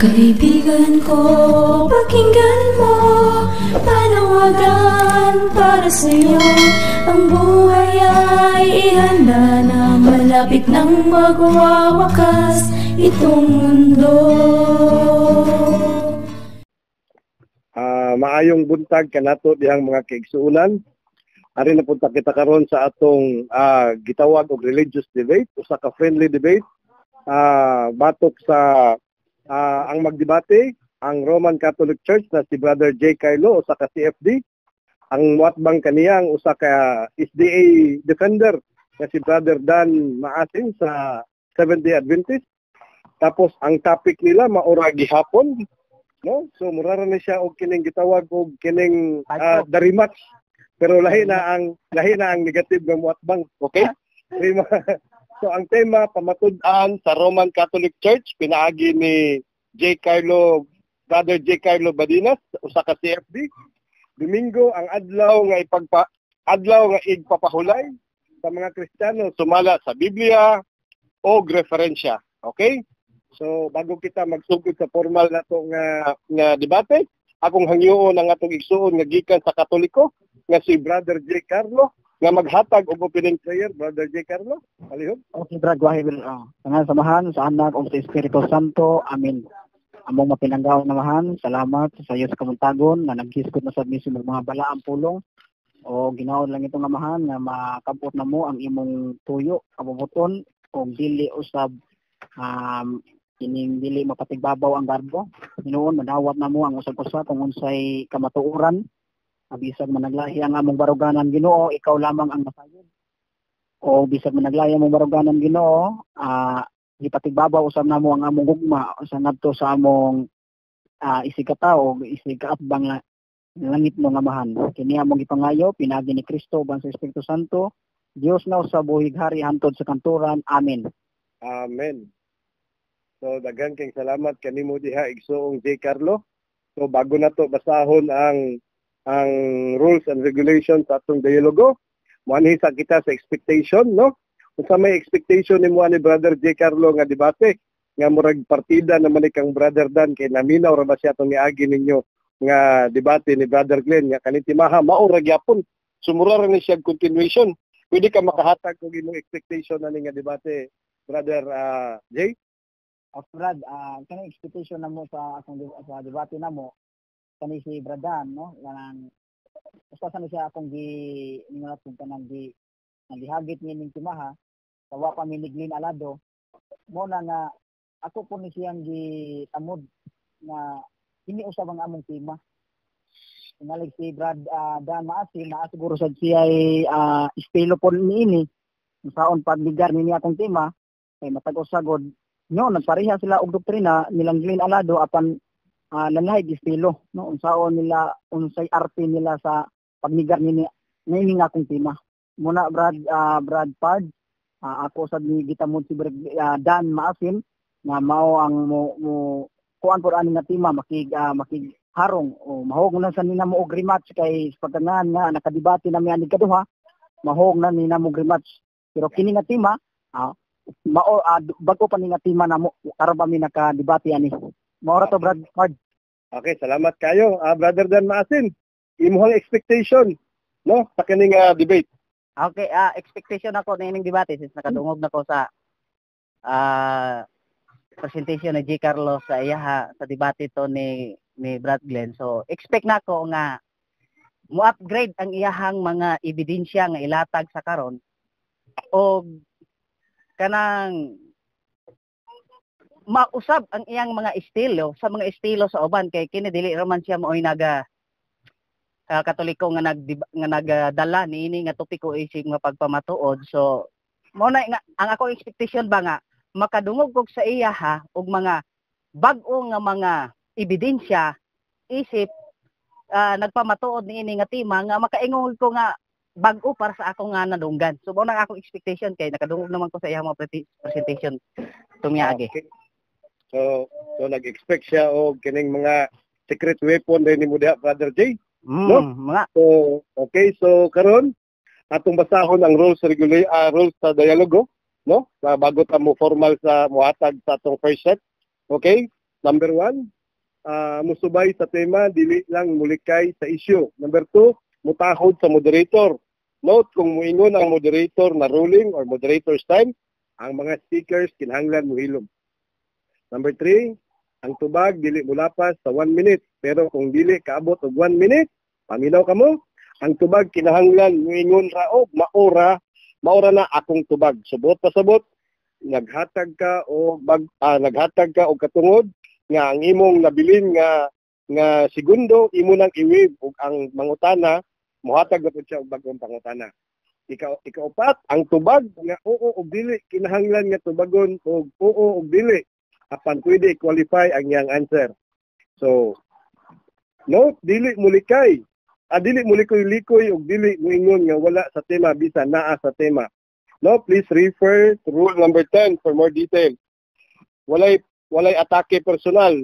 Kaibigan ko, pakinggan mo, panawagan para sa'yo. Ang buhay ay ihanda na, malapit nang magwawakas itong mundo. Maayong buntag kanato dihang mga kaigsuonan. Ari na punta kita karon sa atong gitawag og religious debate, usa ka friendly debate. Batok sa ang magdebate ang Roman Catholic Church na si Brother J. Carlo, usa ka CFD. Ang muatbang kaniya ang usa ka SDA defender na si Brother Dan Maasin sa Seventh-day Adventist. Tapos ang topic nila maura gihapon, no? So mura ra ni siya og kining gitawag og kining the rematch. Pero lahi na ang negative nga muatbang, okay? Tema. So ang tema, pamatud-an sa Roman Catholic Church pinaagi ni J. Carlo, Brother J. Carlo Badinas, usa ka CFD. Domingo ang adlaw nga igpapahulay sa mga Kristiyano sumala sa Biblia o referensya. Okay? So bago kita magsugod sa formal nato nga nga debate, akong hangyoon ang atong igsuon nga gikan sa Katoliko nga si Brother J. Carlo nga maghatag og opening prayer. Brother J. Carlo, palihog. Okay, Brad, wahil sa samahan sa Anak ug sa Espiritu Santo. Amen. Among mapinanggaw na Amahan, salamat sa sayo sa kabuntagon nga naghisgot na sa mismo mga balaang pulong. O ginaon lang itong Amahan nga makabot na mo ang imong tuyo, kabubuton o dili usab kining dili mapatigbabaw ang garbo. Hinuon madawat na mo ang usag-usa kung unsay kamatuoran. Bisag managlahi ang among baruganan, Ginoo, ikaw lamang ang masayod. O bisag managlahi ang among baruganan, Ginoo, gipatigbabaw usab namo ang among gugma sa ngadto sa among isig katawo, isig kaatbang langit mo nga Amahan. Kini among gipangayo pinaagi ni Kristo uban sa Espiritu Santo, Dios na sa buhig hari hantod sa kanturan. Amen. Amen. So daghan kay salamat kanimo diha, igsuong J. Carlo. So bago na to basahon ang rules and regulations sa atong dialogo, moanhi sa kita sa expectation, no? Unsa may expectation nimo ani Brother J. Carlo nga debate nga murag partida naman ni kang Brother Dan kay naminaw ra ba siya atong niagi ninyo nga debate ni Brother Glenn nga kani timaha mao ra gyapon. Sumura ra ni siya continuation. Pwede ka makahatag og imong expectation ani nga debate, Brother J? Of Brad, kani expectation namo sa akong sa debate namo kani si Bradan, no, kanang usa sa ni siya akong gi ningon kung kanang gi nga gihagit ni ning timaha sa wa pa mi ni Glenn Alado mo na nga ako po ni siyang gitamod na kini usab ang among tema. Tingalig si Brad Dan Maasin naa siguro sad siya estilo po niini saon pagligar nini akong tema kay matag usa god, no, nagpareha sila og doktrina nilang Glenn Alado apan lalahi estilo, no, unsaon nila, unsay arte nila sa pagnigar nini niini nga akong tema muna. Brad Brad Pard, ako sad ni gitamod si Brad Dan Maasin nga mao ang mo kuan por ani nga tema makig harong o mahog na sa nina mo og rematch kay sa pagkangan nga nakadebate na mi ani kaduha, mahog na nina mo og rematch, pero kini nga tema mao bago pa ni nga tema namo karon pa mi nakadebate ani. Mao ra to, Brad Pard. Okay, salamat kayo. Brother Dan Maasin, imong expectation, no, sa kining debate. Okay, expectation ako na ining debate since nakadungog na ko sa presentation ni J. Carlos sa iyaha sa debate to ni Brad Glenn. So, expect na ko nga mo-upgrade ang iyahang mga ebidensya nga ilatag sa karon og kanang mausab ang iyang mga estilo sa mga estilo sa uban kay kini dili raman siya maoy naga Katoliko nga nagadala niini nga topiko isig nga pagpamatuod. So mo na nga ang akong expectation ba nga makadungog kog sa iya ha og mga bag-o nga mga ebidensya isip nagpamatuod niini nga tema nga makaingon ko nga bag-o para sa ako nga nadunggan. So mao na ang akong expectation kay nakadungog naman ko sa iyang mga presentation tumiagi. Okay. So nag-expect siya og kining mga secret weapon din nimo diha, Brother J. No? Mga So, okay, so karon atong basahon ang rules sa dialogo, no? Sa bago ta mo formal sa muhatag sa atong first set. Okay? Number 1, musubay sa tema, dili lang mulikay sa issue. Number 2, mutahod sa moderator. Note, kung muingon ang moderator na ruling or moderator's time, ang mga speakers kinahanglan muhilom. Number 3, ang tubag dili mulapas sa 1 minute. Pero kung dili kaabot og 1 minute, paminaw kamo, ang tubag kinahanglan muingon ra og maora, maora na akong tubag. Subot pasabot, naghatag ka og katungod nga ang imong nabilin nga nga segundo imo nang i-waive ug ang mangutana mohatag na pud siya og bag-ong pangutana. Ikaupat, ang tubag nga oo og dili kinahanglan nga tubagon og oo og dili apan pwede i-qualify ang iyang answer. So, note, dili mulikay. Dili mulikoy-likoy og dili muingon nga wala sa tema bisa naa sa tema. No, please refer to rule number 10 for more detail. Walay atake personal.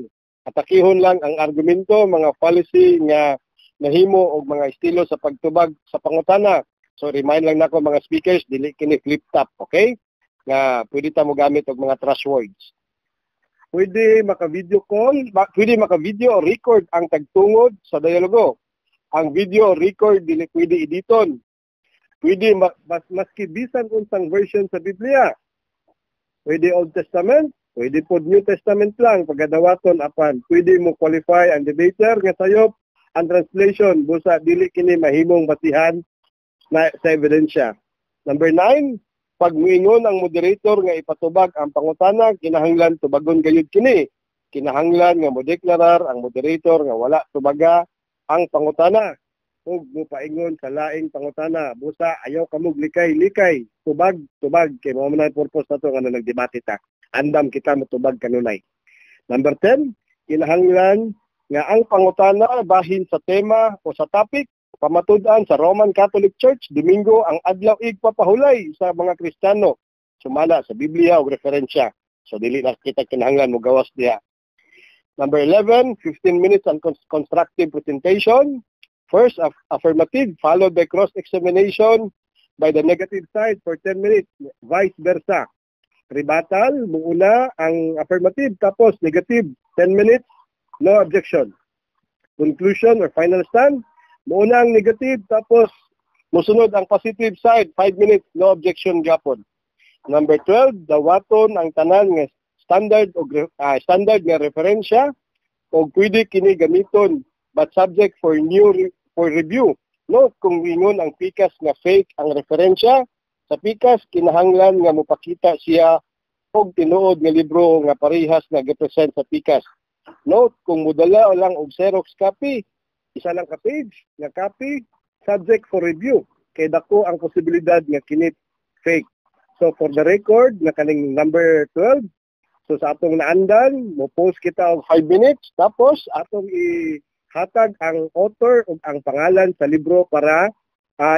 Atakihon lang ang argumento, mga fallacy nga nahimo og mga estilo sa pagtubag sa pangutana. So remind lang nako mga speakers, dili kini flip top, okay? Nga pwede ta mo gamit og mga trash words. Pwede maka-video call, pwede maka-video o record ang tagtungod sa dialogo. Ang video o record dili pwede editon. Pwede maski bisan unsang version sa Biblia. Pwede Old Testament, pwede pod New Testament lang pagkadawaton, apan pwede mo qualify ang debater nga sayop ang translation busa dili kini mahimong basihan na sa ebidensya. Number 9, pag muingon ang moderator nga ipatubag ang pangutana, kinahanglan tubagon gayud kini. Kinahanglan nga modeklarar ang moderator nga wala tubaga ang pangutana ug mopaingon sa laing pangutana. Busa ayaw kamog likay-likay, tubag, tubag kay mao man ang purpose nato nga nagdebate ta. Andam kita motubag kanunay. Number 10, kinahanglan nga ang pangutana bahin sa tema o sa topic. Pamatud-an sa Roman Catholic Church, Domingo ang adlaw igpapahulay sa mga Kristiyano sumala sa Biblia o referensya. So dili na kita kinahanglan mo gawas diha. Number 11, 15 minutes on constructive presentation. First, affirmative, followed by cross-examination by the negative side for 10 minutes, vice versa. Rebuttal, muuna ang affirmative, tapos negative, 10 minutes, no objection. Conclusion or final stand, muuna ang negative, tapos musunod ang positive side, 5 minutes, no objection gapon. Number 12, dawaton ang tanan nga standard o standard nga referensya o pwede kini gamiton but subject for review. Note, kung ingon ang pikas nga fake ang referensya, sa pikas kinahanglan nga mopakita siya og tinuod nga libro nga parehas nga gipresent sa pikas. Note, kung modala lang og Xerox copy, isa lang ka page nga copy, subject for review kay dako ang posibilidad nga kini fake. So for the record nga kaning number 12, so sa atong naandan, mo post kita og 5 minutes, tapos atong ihatag ang author ug ang pangalan sa libro para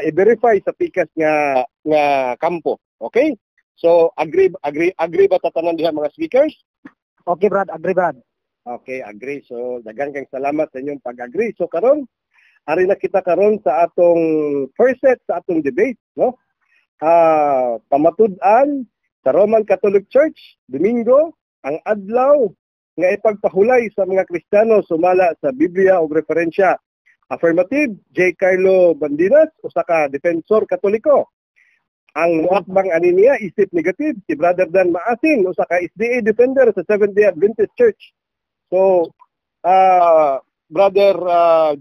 i-verify sa pikas nga nga kampo. Okay? So agree agree agree ba ta tanan diha, mga speakers? Okay, Brad, agree, Brad. Okay, agree. So daghan kang salamat sa inyong pag-agree. So karon, ari na kita karon sa atong first set sa atong debate, no? Pamatud-an sa Roman Catholic Church, Domingo ang adlaw nga ipagpahulay sa mga Kristiyano sumala sa Biblia o referensya. Affirmative, J. Carlo Bandinas, usa ka defensor Katoliko. Ang muakbang ani niya isip negative, si Brother Dan Maasin, usa ka SDA defender sa Seventh-day Adventist Church. So, Brother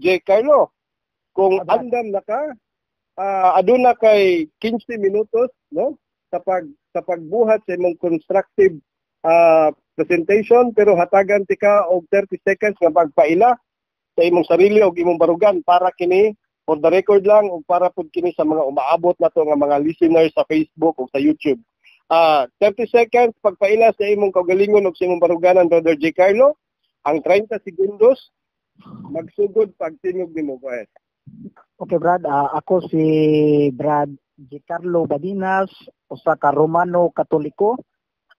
J. Carlo, kung andam na ka, aduna kay 15 minutos, no, sa pagbuhat sa imong constructive presentation, pero hatagan tika og 30 seconds nga pagpaila sa imong sarili og imong barugan para kini for the record lang ug para pud kini sa mga umaabot nato nga mga listeners sa Facebook ug sa YouTube. 30 seconds pagpaila sa imong kaugalingon ug sa imong baruganan, Brother J. Carlo. Ang 30 segundos magsugod pagtingog nimo. Go ahead. Okay, Brad, ako si Brad J. Carlo Badinas, usa ka Romano Katoliko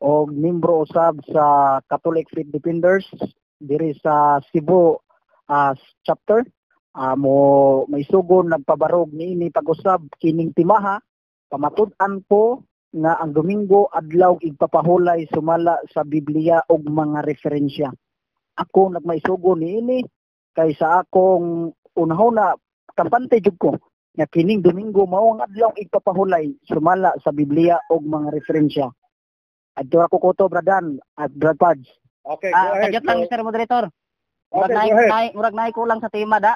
og membro usab sa Catholic Faith Defenders diri sa Cebu chapter. Mo may sugon nagpabarog niini pag-usab kining timaha. Pamatud-an ko nga ang Domingo adlaw igpapahulay sumala sa Biblia ug mga referensya. Ako nagmaisugo niini kay sa akong unahuna kampante jud ko nga kining Domingo mao ang adlaw igpapahulay sumala sa Biblia og mga referensya. Adto ako kuto, Bradan at Brad Pads. Okay, go ahead. Kadyot lang, Mr. Moderator. Murag Okay, naay go ahead. murag naay kulang sa tema da.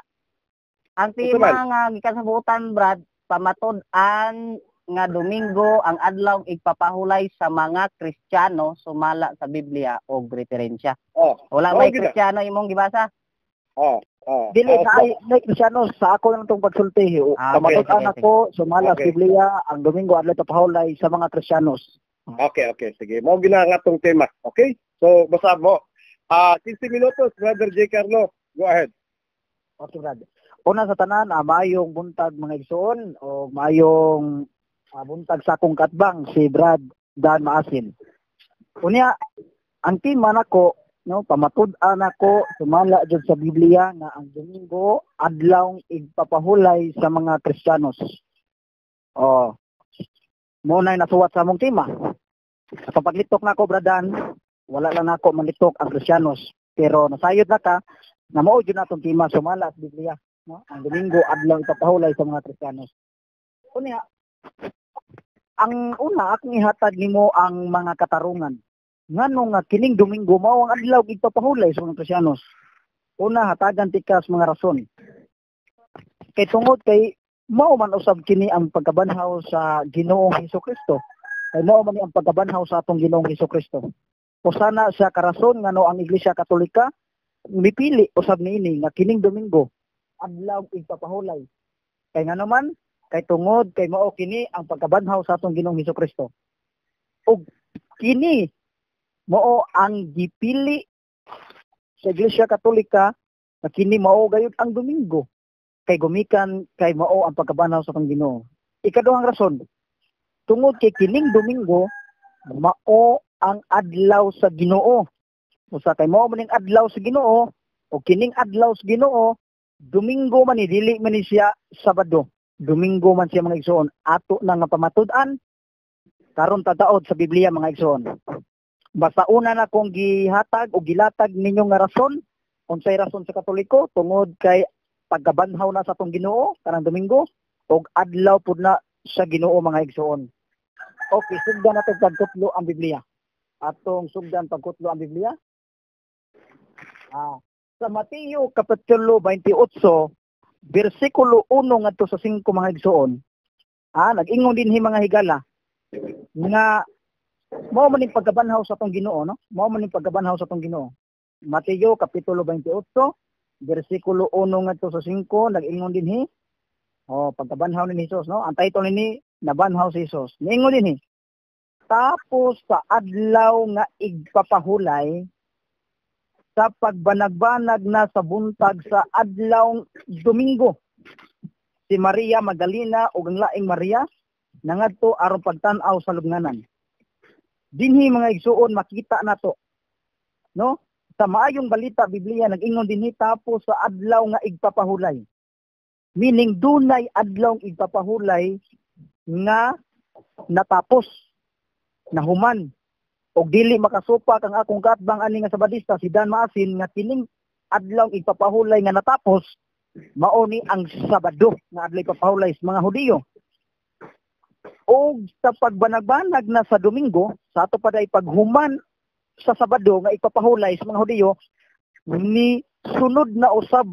Ang Unsa tema man? nga gikan sa buotan, Brad, pamatud-an nga Domingo ang adlaw igpapahulay sa mga Kristiyano sumala sa Biblia og referensya. Oh, Wala mao may gid na. Kristiyano imong gibasa? Oh. Dili Oh, sa ay na Kristiyano sa ako lang tong pagsulti. Ah, okay, Pamatud-an sige, ako sumala sa Biblia ang Domingo adlaw ipapahulay sa mga Kristiyanos. Okay, sige. Mao gina ang atong tema. Okay? So, basta mo. 15 minutos, Brother J. Carlo. Go ahead. Okay, Brad. Una sa tanan, maayong buntag mga igsoon o maayong buntag sa akong katbang si Brad Dan Maasin. Unya, ang tema nako, no, pamatud-an ako sumala jud sa Biblia nga ang Domingo adlaw igpapahulay sa mga Kristiyanos. Oh. Mo na nasuwat sa among tema. Sa paglitok nako, Bradan, wala lang nako manlitok ang Kristiyanos, pero nasayod na ka na mao jud natong tema sumala sa Biblia, no? Ang Domingo adlaw ipapahulay sa mga Kristiyanos. Unya, ang una akong ihatag nimo ang mga katarungan. Ngano nga kining Domingo mao ang adlaw ipapahulay sa mga Kristiyanos? Una, hatagan tika sa mga rason. Kay tungod kay mao man usab kini ang pagkabanhaw sa Ginoong Hesukristo. Kay mao man ni ang pagkabanhaw sa atong Ginoong Hesukristo. Usana sa karason ngano ang Iglesia Katolika mipili usab niini nga kining Domingo adlaw ipapahulay. Kay ngano man, kay tungod kay mao kini ang pagkabanhaw sa atong Ginoong Hesukristo. Ug kini mao ang gipili sa Iglesia Katolika na kini mao gayud ang Domingo kay gumikan kay mao ang pagkabanhaw sa atong Ginoo. Ikaduhang rason, tungod kay kining Domingo mao ang adlaw sa Ginoo. Usa kay mao man ning adlaw sa Ginoo o kining adlaw sa Ginoo, Domingo man ni, dili man ni siya Sabado. Domingo man siya mga igsoon. Ato na nga pamatud-an karon tadaod sa Biblia mga igsoon. Basta una na kong gihatag o gilatag ninyo nga rason, unsay rason sa Katoliko tungod kay pagkabanhaw na sa atong Ginoo karang Domingo og adlaw pud na sa Ginoo mga igsoon. Okay, sugdan nato pagkutlo ang Biblia. Atong sugdan pagkutlo ang Biblia. Sa Mateo kapitulo 28 bersikulo 1 ngadto sa 5 mga igsoon. Nag-ingon dinhi mga higala nga mao man ning pagkabanhaw sa atong Ginoo, no? Mao man ning pagkabanhaw sa atong Ginoo. Mateo kapitulo 28 bersikulo 1 ngadto sa 5 nag-ingon dinhi. Oh, pagkabanhaw ni Jesus, no? Ang title nini, Nabanhaw si Jesus. Niingon dinhi. Tapos sa adlaw nga igpapahulay sa pagbanagbanag na sa buntag sa adlaw Domingo, si Maria Magdalena ug ang laing Maria nangadto aron pagtan-aw sa lubnganan. Dinhi mga igsuon makita nato, no? Sa maayong balita Biblia nag-ingon dinhi tapos sa adlaw nga igpapahulay. Meaning dunay adlaw igpapahulay nga natapos, nahuman. Og dili makasupak ang akong katbang ani nga Sabadista si Dan Maasin nga kining adlaw igpapahulay nga natapos mao ni ang Sabado nga adlaw igpapahulay sa mga Hudiyo. Og sa pagbanagbanag na sa Domingo, sa ato pa day paghuman sa Sabado nga ipapahulay sa mga Hudiyo, ni sunod na usab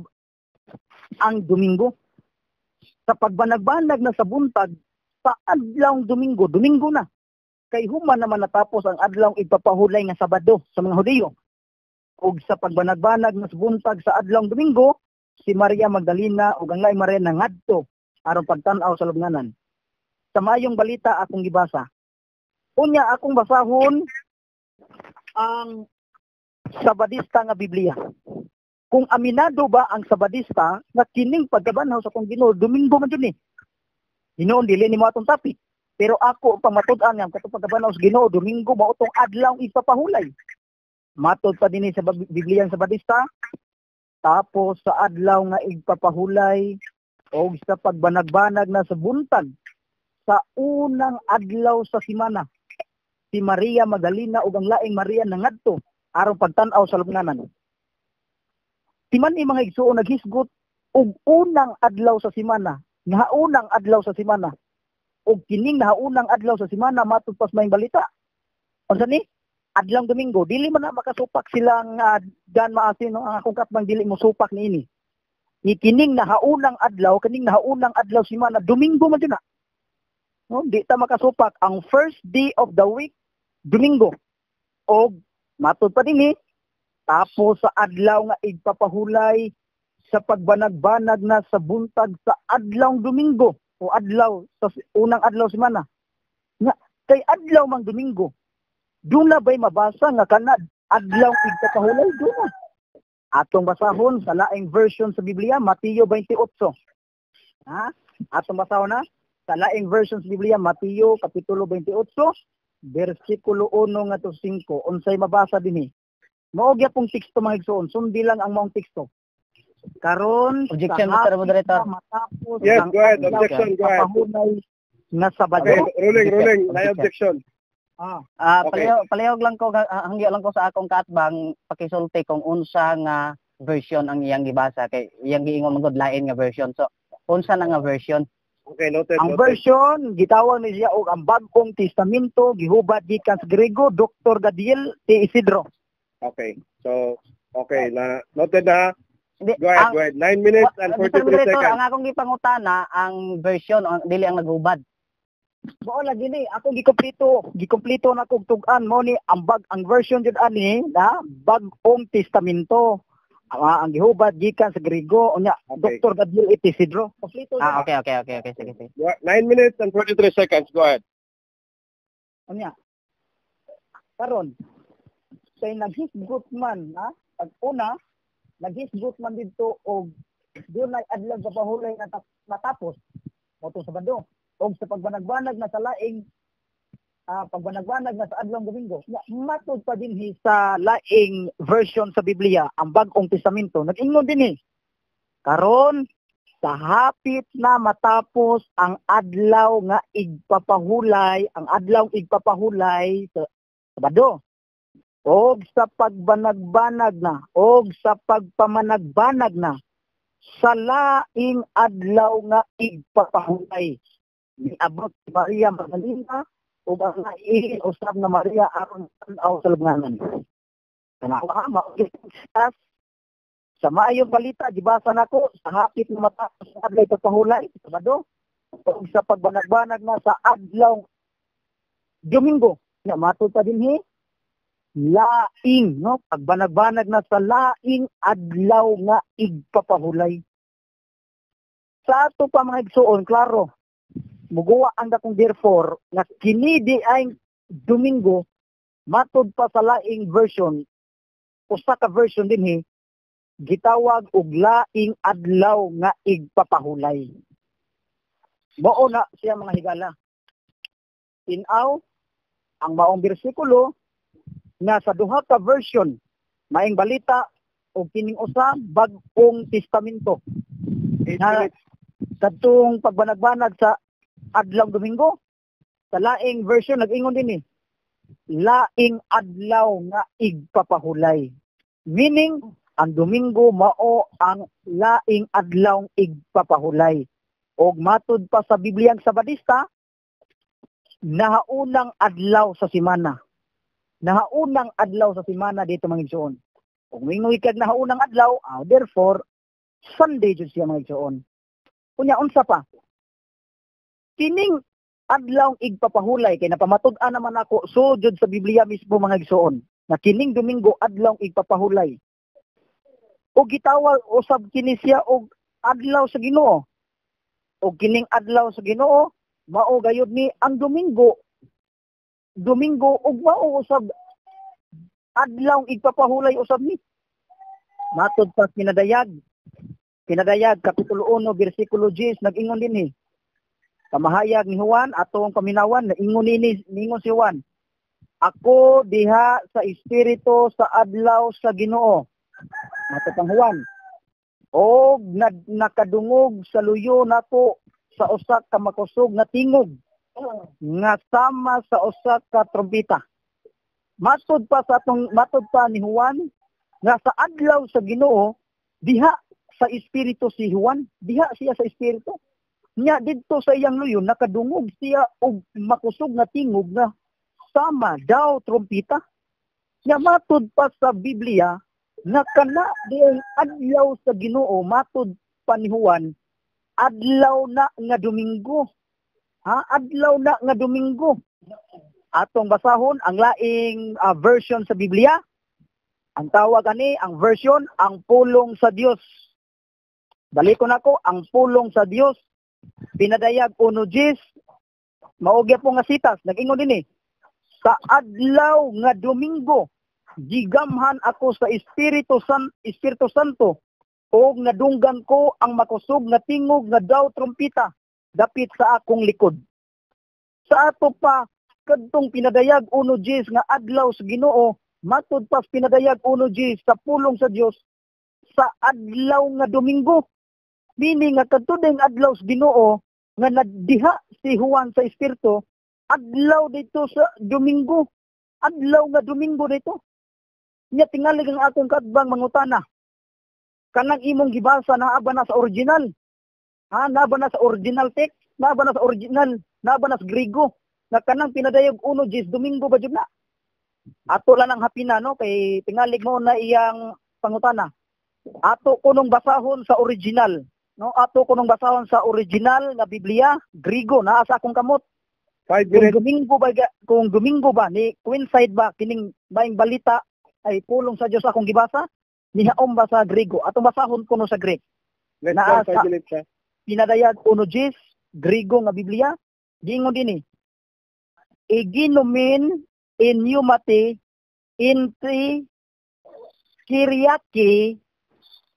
ang Domingo. Sa pagbanagbanag na sa buntag sa adlaw Domingo, Domingo na. Kay human naman natapos ang adlaw ipapahulay nga Sabado sa mga Hudiyo. Og sa pagbanagbanag na sa buntag sa adlaw Domingo, si Maria Magdalena ug ang laing Maria nangadto aron pagtan-aw sa lubnganan. Sa maayong balita akong gibasa. Unya akong basahon ang Sabadista nga Biblia. Kung aminado ba ang Sabadista nga kining pagkabanhaw sa akong Ginoo, Domingo man jud ni. Hinuon dili nimo atong topic. Pero ako ang pamatud-an nga katong pagkabanhaw sa Ginoo, Domingo mao tong adlaw ipapahulay. Matod pa dinhi sa Biblia ang Sabadista. Tapos sa adlaw nga igpapahulay og sa pagbanagbanag na sa buntag sa unang adlaw sa semana, si Maria Magdalena ug ang laing Maria nangadto aron pagtan-aw sa lubnganan. Timan ni, mga igsuon, naghisgot og unang adlaw sa semana, nahaunang adlaw sa semana. Og kining nahaunang adlaw sa semana, matud pas Maayong Balita, unsa ni? Adlaw Domingo. Dili man na makasupak silang Dan Maasin, no? Ang akong katbang dili mo supak niini. Ni kining nahaunang adlaw, kining nahaunang adlaw semana, Domingo man jud na, no? Di ta makasupak ang first day of the week, Domingo. Og matud pa dinhi, tapos sa adlaw nga igpapahulay sa pagbanag-banag na sa buntag sa adlaw Domingo o adlaw sa unang adlaw semana. Nga kay adlaw mang Domingo, duna bay mabasa nga kana adlaw igpapahulay? Duna. Atong basahon sa laing version sa Biblia, Mateo 28. Ha, atong basahon na sa laing version sa Biblia, Mateo kapitulo 28 bersikulo 1 ngadto 5. Unsay mabasa dinhi? Mao gyapong teksto, mga igsoon. Sundi lang ang maong teksto karon. Objection, sa Mr. Moderator. hapit na matapos Yes, ang go ahead. adlaw Objection, go ahead. pahunay nga Sabado. Okay, ruling, ruling. May objection. Ah, Okay. Palihog lang ko, hangyo lang ko sa akong kaatbang pakisulti kung unsa nga version ang iyang gibasa, kay iyang giingon man gud lain nga version. So unsa na nga version? Okay, noted, Ang noted. version gitawag ni siya og ang Bag-ong Testamento gihubad gikan sa Grego, Dr. Gadiel T. Isidro. Okay. So, okay, na noted na. Hindi, Go ahead, ang go ahead. 9 minutes and Mr. 43 Moderator, seconds. ang akong gipangutana ang version, ang, dili ang naghubad. Mao lagi ni ako gikumpleto na kog tug-an mo ni ang version jud ani na Bag-ong Testamento. Ang gihubad gikan sa Grego, unya Dr. Gadiel T. Isidro. Kompleto. Ah, okay. Sige, sige. 9 minutes and 43 seconds. Go ahead. Unya. Karon, say naghisgot man, ha? Pag una, naghisgot man didto og dunay adlaw sa pahulay na natapos mao Sabado og sa pagbanagbanag na sa laing pagbanagbanag na sa adlaw Domingo. Nya, matud pa dinhi sa laing version sa Biblia, ang Bag-ong Testamento, nag-ingon dinhi, karon sa hapit na matapos ang adlaw nga igpapahulay, ang adlaw igpapahulay sa Sabado, og sa pagbanagbanag na, og sa pagpamanagbanag na sa laing adlaw nga igpapahulay, niabot si Maria Magdalena ug ang laing usab nga Maria aron tan-aw sa lubnganan. Tanawa, mao sa Maayong Balita, gibasa nako, sa hapit na matapos ang adlaw igpapahulay, Sabado, ug sa pagbanagbanag na sa adlaw Domingo. Nga matud pa dinhi, laing, no, pagbanagbanag na sa laing adlaw nga igpapahulay. Sa ato pa, mga igsuon, klaro muguwa ang dakong therefore nga kini di ay Domingo. Matud pa sa laing version, usa ka version dinhi, gitawag og laing adlaw nga igpapahulay. Mao na siya, mga higala. Tinaw ang maong bersikulo nga sa duha ka version, Maayong Balita o kining usa, Bag-ong Testamento, 8 na minutes. kadtong pagbanagbanag sa adlaw Domingo, sa laing version nag-ingon din eh, laing adlaw nga igpapahulay, meaning ang Domingo mao ang laing adlaw igpapahulay. Og matud pa sa Bibliang Sabadista, nahaunang adlaw sa semana, nahaunang adlaw sa semana dito, mga igsoon. Ug mingoy kag nahaunang adlaw, therefore Sunday jud siya, mga igsoon. Unya, unsa pa kining adlaw igpapahulay? Kay napamatud-an naman ako so jud sa Biblia mismo, mga igsoon, na kining Domingo adlaw igpapahulay og gitawag usab kini siya og adlaw sa Ginoo. Og kining adlaw sa Ginoo mao gayud ni ang Domingo. Domingo ug mao usab adlaw igpapahulay usab ni. Matod pa Pinadayag, Pinadayag kapitulo 1 bersikulo 10, nag-ingon dinhi. Pamahayag ni Juan, atong paminawan, naingon nini, ningon si Juan, "Ako diha sa espiritu sa adlaw sa Ginoo." Matod ang Juan. Og nakadungog sa luyo nako sa usa ka makusog nga tingog nga sama sa usa ka trompeta. Matod pa sa atong, matod pa ni Juan nga sa adlaw sa Ginoo Diha sa espiritu si Juan, diha siya sa espiritu. Nya didto sa iyang luyo nakadungog siya og makusog nga tingog nga sama daw trompita. Nya matud pa sa Biblia nga kana diyang adlaw sa Ginoo, matud pa ni Juan, adlaw na nga Domingo. Ha, adlaw na nga Domingo. Atong basahon ang laing version sa Biblia. Ang tawag ani ang version, Ang Pulong sa Dios. Balikon ako, Ang Pulong sa Dios. Pinadayag 1:10, mao gyapon nga sitas, nag-ingon dinhi: "Sa adlaw nga Domingo, gigamhan ako sa Espiritu Santo og nadunggan ko ang makusog nga tingog nga daw trumpita dapit sa akong likod." Sa ato pa kadtong Pinadayag 1:10 nga adlaw sa Ginoo, matud pa sa Pinadayag 1:10 sa Pulong sa Dios, sa adlaw nga Domingo. Meaning nga kadto ding adlaw sa Ginoo nga nagdiha si Juan sa Espiritu, adlaw dito sa Domingo. Adlaw nga Domingo dito. Nya tingali ang akong kaatbang mangutana. Kanang imong gibasa, naa ba na sa original? Ha, naa ba na sa original text? Naa ba na sa original? Naa ba na sa Griego? Nga kanang Pinadayag 1:10, Domingo ba jud na? Ato lang ang hapina, no, kay tingalig mo na iyang pangutana. Ato kunong basahon sa original, no? Ato kunong basahon sa original nga Biblia, Griego, naa sa akong kamot. 5 Kung minutes. Domingo ba kung Domingo ba ni coincide ba kining maing balita ay Pulong sa Dios akong gibasa, nihaom ba sa Griego? Atong basahon kuno sa Greek. Let's Naa go, 5 sa minutes ha. Pinadayag 1:10, Griego nga Biblia, giingon dinhi: "Eginomen en pneumati en te Kyriaki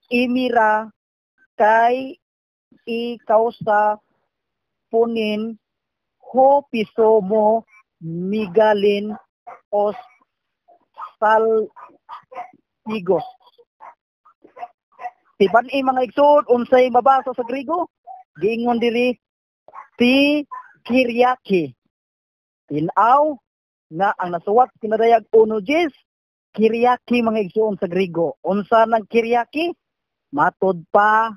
imera kai e kausa phonin ho piso mo megalin os salpigos." Tiban-i, mga igsoon, unsay mabasa sa Griego? Giingon diri, "te Kyriaki". Tinaw nga ang nasuwat Pinadayag 1:10, Kyriaki, mga igsoon, sa Griego. Unsa nang Kyriaki? Matod pa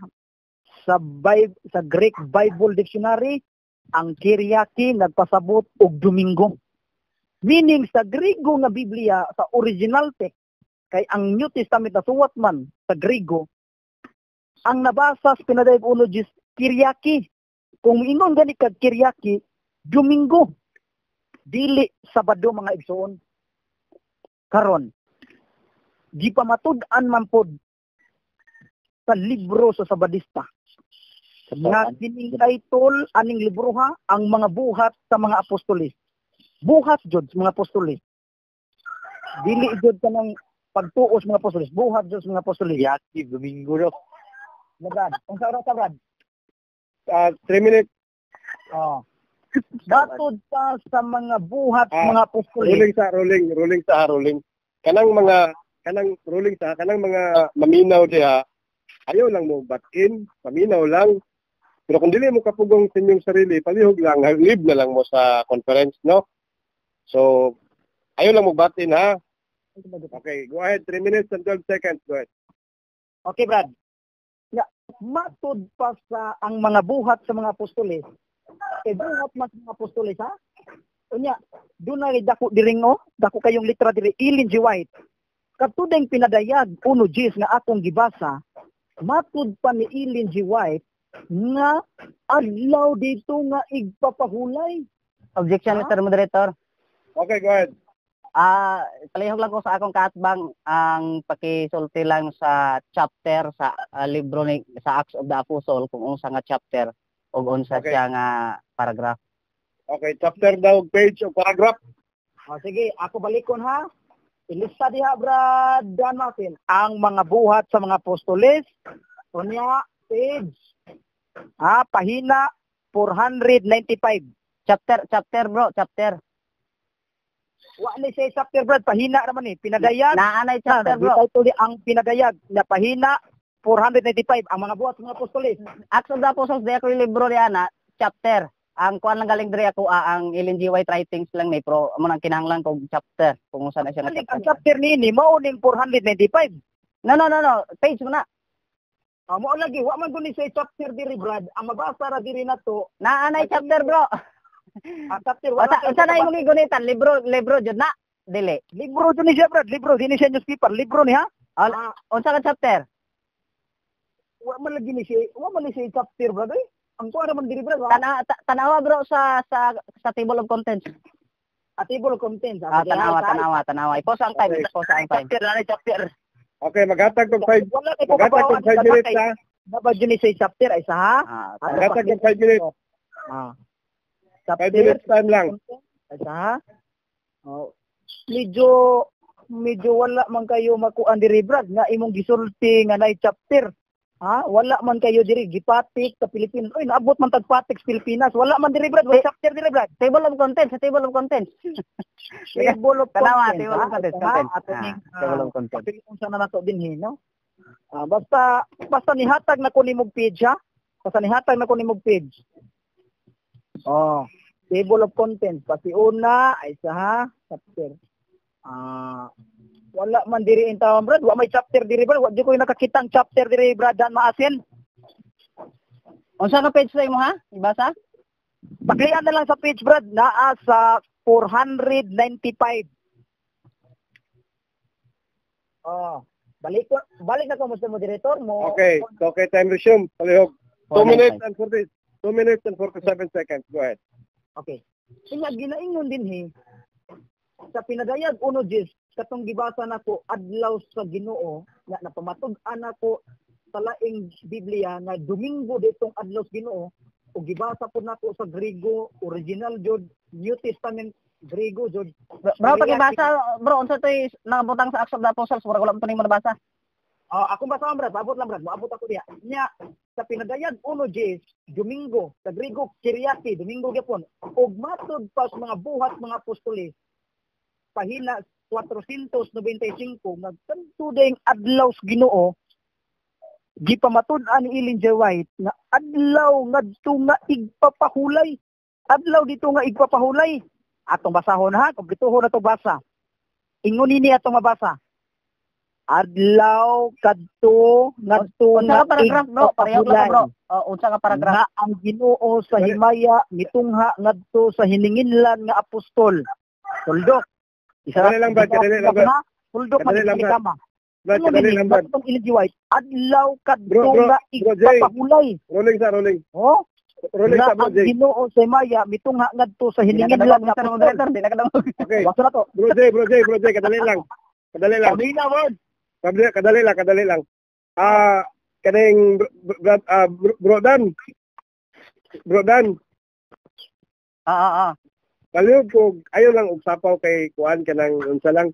sa Greek Bible Dictionary, ang Kyriaki nagpasabot og Domingo. Meaning sa Griego nga Biblia, sa original text, kay ang New Testament nasuwat man sa Griego, ang nabasa sa Pinadayag 1:10, Kyriaki. Kung ingon gani kag Kyriaki, Domingo. Dili Sabado, mga igsoon. Karon, gipamatud-an man pod sa libro sa Sabadista nga kining title aning libro ha, Ang Mga Buhat sa Mga Apostoles. Buhat jud sa mga apostoles. Dili jud kanang pagtuo sa mga apostoles, buhat jud sa mga apostoles. Yaki, Domingo daw. Brad, unsa oras ka, Brad? 3 minutes. Oh. Matod pa sa Mga Buhat sa mga Apostoles. Ruling sa ruling, ruling sa ruling. Kanang ruling sa kanang mga maminaw diha, ayaw lang mo batin, paminaw lang. Pero kung dili mo kapugong sa inyong sarili, palihog lang, leave na lang mo sa conference, no? So, ayaw lang mo batin ha. Okay, go ahead. 3 minutes and 12 seconds. Go ahead. Okay, Brad. Ya, matod pa sa Ang Mga Buhat sa Mga Apostoles. Eh, buhat mas mga apostoles ha. Unya, doon na dako diring oh, dako kayong litra diri, Ellen G. White. Katudeng Pinadayag 1:10 nga akong gibasa, matud pa ni Ellen G. White nga adlaw dito nga igpapahulay. Objection, Ha? Mr. Moderator. Okay, go ahead. Palihog lang ko sa akong kaatbang ang pakisulti lang sa chapter sa libro ni sa Acts of the Apostle, kung unsa nga chapter ug unsa siya nga paragraph. Okay, chapter daw, page o paragraph. O, sige, ako balikon ha. Ilista diha, Brad Dan Martin. Ang Mga Buhat sa Mga Apostoles. Unya, page. Ha, pahina 495. Chapter, chapter, bro, chapter. Wa ni siya chapter, Brad, pahina naman ni. Pinadayag. Naa nay chapter, bro. Title ni Ang Pinadayag na pahina 495, Ang Mga Buhat sa Mga Apostoles. Acts of the Apostles di ako yung libro diha na chapter. Ang kuan lang galing diri ako ang Ellen G. White writings lang ni, pero amo nang kinahanglan kog chapter kung unsa na siya nga Ang chapter. chapter niini mao ning 495. No, no, no, no, page mo na. Ah, mao lagi, wa man guni sa chapter diri, Brad. Ang mabasa ra diri nato, Naa nay chapter, bro. Ang chapter wala. Unsa unsa na imong gigunitan? Libro, libro jud na. Dili. Libro jud ni siya, Brad. Libro dini siya newspaper, libro ni ha. Ah, unsa ka chapter? Wa man lagi ni siya, wa man ni siya chapter, Brad, eh. Ang kuha naman diri, Brad, wa. Tanawa, bro, sa table of contents. A table of contents. Ah, tanawa, tanawa, tanawa. I-pause ang time, Okay. i-pause ang time. Chapter na chapter. Okay, maghatag og 5 Wala kay ko maghatag og 5 minutes ha. Naba jud ni siya chapter ay sa ha. Ah, Maghatag og 5 minutes. Ah. 5 minutes time lang. Ay sa ha. Oh. Medyo medyo wala man kayo makuan diri, Brad, nga imong gisulti nga nay chapter. Ha? Wala man kayo diri gipatik sa Pilipinas. Oy, naabot man tag patik sa Pilipinas. Wala man diri, Brad, wala Eh, chapter diri, Brad. Table of contents, sa table of contents. Table of Tanawa, contents. table of Ha? contents, Ha? contents. Ato Ah, ning, table of contents. Pili unsa na nato dinhi, no? Ah, basta basta nihatag na ko nimog page, ha. Basta nihatag na ko nimog page. Oh, table of contents pati una ay sa ha, chapter. Ah, wala man diri in tawon, Brad, wa may chapter diri, Brad, wa jud ko nakakita ang chapter diri, Brad, Dan Maasin. Unsa ka page sa imo ha? Ibasa? Paklian na lang sa page, Brad, naa sa 495. Oh, balik ko balik na ko, Mr. Moderator mo. Okay, so okay, time resume. Palihog. 2 minutes and 40 2 minutes and 47 seconds. Go ahead. Okay. Kanya ginaingon din he sa Pinadayag 1:10 katong gibasa nako adlaw sa Ginoo nga napamatud-an nako sa laing Biblia nga Domingo ditong adlaw sa Ginoo ug gibasa pud nako sa Griego original jud, New Testament Griego jud. Bro, bro, pakibasa, bro, unsa to'y nakabutang sa Acts of the Apostles, murag wala mo to nimo nabasa. Oh, akong basa, Brad, abot lang, Brad, moabot ako diya. Nya sa Pinadayag 1:10, Domingo, sa Griego Kyriaki, Domingo gyapon. Ug matud pa sa mga Buhat mga Apostoles pahina 495 nga kadto ding adlaw sa Ginoo, gipamatud-an ni Ellen G. White nga adlaw ngadto nga igpapahulay, adlaw dito nga igpapahulay. Atong basahon ha, kumpletuhon na to basa. Ingon nini atong mabasa, adlaw kadto ngadto Unsa nga ka paragraph, bro? Pareho lang igpapahulay bro. Oh, unsa ka paragraph? nga ang Ginoo sa himaya mitungha ngadto sa hininginlan nga apostol. Tuldok. Isa Kadali lang, Brad, kadali lang, Brad. Tuldok. Kadali lang, Brad. Kama. Brad, kadali lang, Brad. Itong Ellen G. White, adlaw kadto Bro, bro, nga bro, Jay. igpapahulay. Rolling sa rolling. Oh, Rolling nga sa, bro ang Jay. Ginoo sa himaya mitungha ngadto sa Di na hininginlan kadungog, nga Mr. apostol. Moderator, di na kadungog. Okay. Basta na to. Bro Jay, bro Jay, bro Jay, kadali lang. Kadali lang. Kabina, Brad. Kadali, kadali lang, kadali lang. Ah, kaning bro, bro, ah, bro, bro Dan. Bro Dan, Ah, ah. Palihog ko ayo lang og sapaw kay kuan kanang unsa lang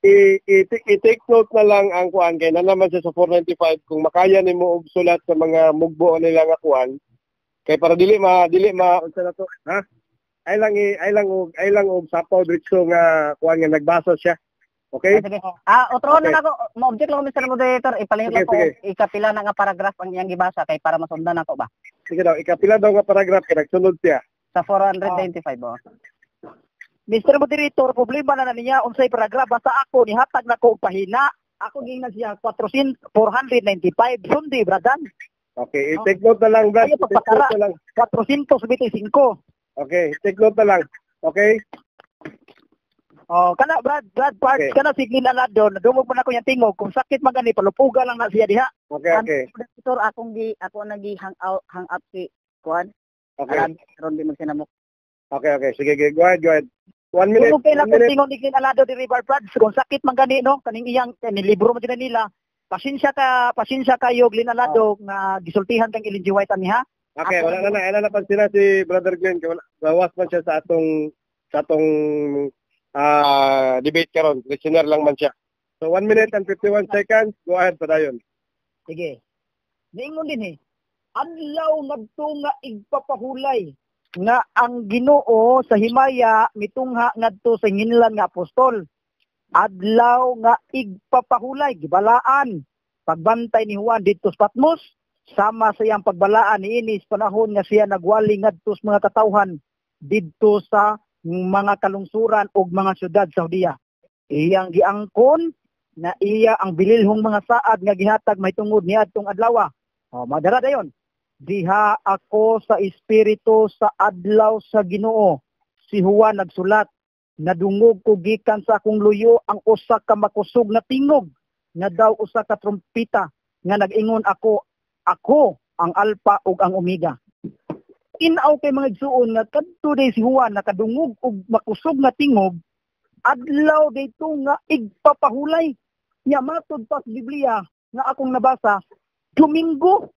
i-take note na lang ang kuan kay na naman siya sa 495 kung makaya nimo og sulat sa mga mugbo nila nga kuan kay para dili ma unsa na to ha ay lang og sapaw diretso nga kuan nga nagbasa siya, okay? Ah, sige. Ah, otro na ako, mo-object lang ko, Mr. Moderator, ipalihog Sige, lang ko sige. ikapila na nga paragraph ang iyang gibasa kay para masundan ako ba. Sige daw, ikapila daw nga paragraph kay nagsunod siya. Sa 495, oh. Mr. Moderator, problema na na niya unsay paragraph, basta ako nihatag na ko og pahina. Ako giingnan siya 400 495 sundi, Bradan. Okay, i-take note na lang, Brad. Ayaw I-take pagpakara. note na lang. 425. Okay, take note na lang, okay? Oh, kana Brad, Brad Park, kana si Glenn Alado, nadungog man ako yung tingog. Kung sakit man gani, palupuga lang na siya diha. Okay. Moderator, akong gi ako nagi hang out hang up si kuan. Okay. Alam ron di magsinamok. Okay, sige, sige, go ahead, go ahead. 1 minute. Dungog kay One na minute. tingog ni Glenn Alado diri, Brad Brad. Kung sakit man gani, no, kaning iyang ni libro man din nila. Pasensya ka, pasensya kayo, Glenn Alado, nga gisultihan kang Ellen G. White ani ha. Okay, wala na na. Wala na pansin na si Brother Glenn. Kay wala, gawas man siya sa atong debate karon. Listener lang man siya. So 1 minute and 51 seconds. Go ahead, padayon. Sige. Niingon din eh. Adlaw ngadto nga igpapahulay nga ang Ginoo sa himaya mitungha ngadto sa nginlan nga apostol. Adlaw nga igpapahulay, gibalaan pagbantay ni Juan didto sa Patmos sama sa iyang pagbalaan niini sa panahon nga siya nagwali ngadto sa mga katawhan didto sa mga kalungsuran ug mga syudad sa Judea. Iyang giangkon na iya ang bililhong mga saad nga gihatag mahitungod niadtong adlaw. Oh, madara dayon. Diha ako sa espiritu sa adlaw sa Ginoo. Si Juan nagsulat, nadungog ko gikan sa akong luyo ang usa ka makusog nga tingog nga daw usa ka trumpeta nga nag-ingon ako, ako ang Alpha ug ang Omega. Inaw kay mga igsuon nga kadto day si Juan nakadungog og makusog nga tingog adlaw dayto nga igpapahulay. Nya matud pa sa Biblia nga akong nabasa, Domingo.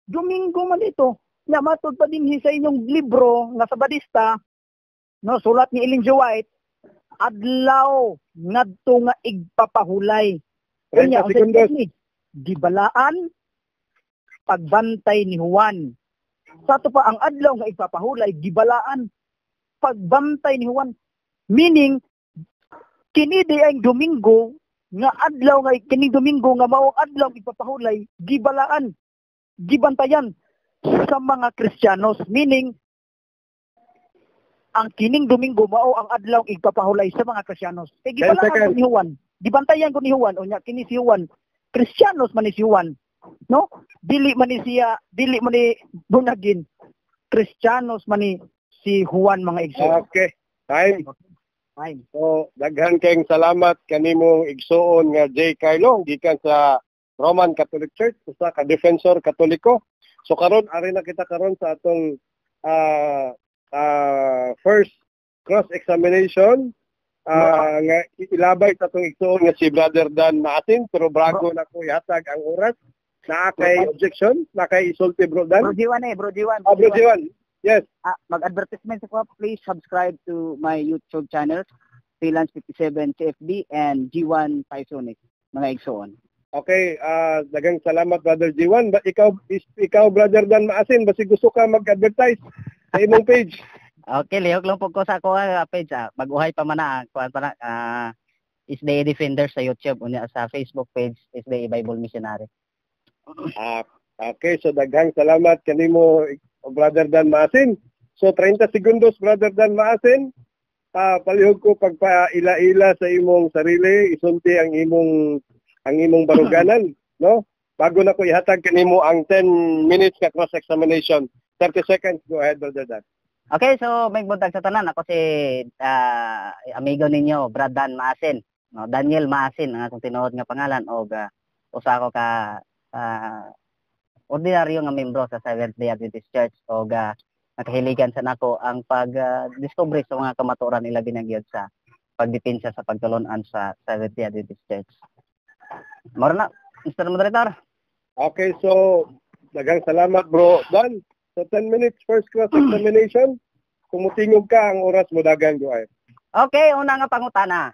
Domingo man ito. Nya matud pa dinhi sa inyong libro nga Sabadista, no, sulat ni Ellen G. White, adlaw ngadto nga igpapahulay. 30 Unya, unsa segundos. ni? Gibalaan pagbantay ni Juan. Sa ato pa ang adlaw nga igpapahulay, gibalaan pagbantay ni Juan. Meaning kini di ang Domingo nga adlaw nga kining Domingo nga mao ang adlaw nga igpapahulay, gibalaan, gibantayan sa mga Kristiyanos. Meaning ang kining Domingo mao ang adlaw igpapahulay sa mga Kristiyanos. Kay gibalaan 10 seconds. ko ni Juan, gibantayan ko ni Juan, unya kini si Juan, Kristiyanos man ni si Juan, no? Dili man ni siya, dili man ni bunagin. Kristiyanos man ni si Juan, mga igsoon. Okay. Time. Fine. So, daghan kayong salamat kanimong igsuon nga J. Carlo gikan sa Roman Catholic Church, usa ka defensor Katoliko. So karon ari na kita karon sa atong first cross examination nga ilabay sa atong igsuon nga si Brother Dan Maasin, pero bago na ko ihatag ang oras, naa kay objection, naa kay isulti, Bro Dan? Bro Jiwan eh, Bro Jiwan. Ah, Bro Jiwan. Yes. Ah, mag-advertisement sa ko, please subscribe to my YouTube channel, Freelance 57 CFB and G1 Pisonic, mga igsoon. Okay, daghang salamat, Brother G1. Ba ikaw, Brother Dan Maasin, basi gusto ka mag-advertise sa imong page. Okay, lihok lang po ko sa ako page. Ah. Mag-uhay pa man na, kuan pa na, SDA Defender sa YouTube, unya sa Facebook page, SDA Bible Missionary. Ah, okay, so daghang salamat kanimo, Brother Dan Maasin. So 30 segundos, Brother Dan Maasin. Palihog ko pagpaila-ila sa imong sarili, isulti ang imong baruganan, no? Bago na ko ihatag kanimo ang 10 minutes ka cross examination. 30 seconds, go ahead, Brother Dan. Okay, so may buntag sa tanan. Ako si amigo ninyo, Brad Dan Maasin. No, Daniel Maasin ang akong tinuod nga pangalan og usa ako ka ordinaryo nga membro sa Seventh Day Adventist Church og nakahiligan sa nako ang pag discovery sa mga kamatuoran, ilabi na gyud sa pagdepensa sa pagtulon-an sa Seventh Day Adventist Church. Mao na, Mr. Moderator. Okay, so daghang salamat, Bro Dan. So 10 minutes first cross examination. Kung mutingog ka, ang oras mo dagan, go ahead. Okay, una nga pangutana.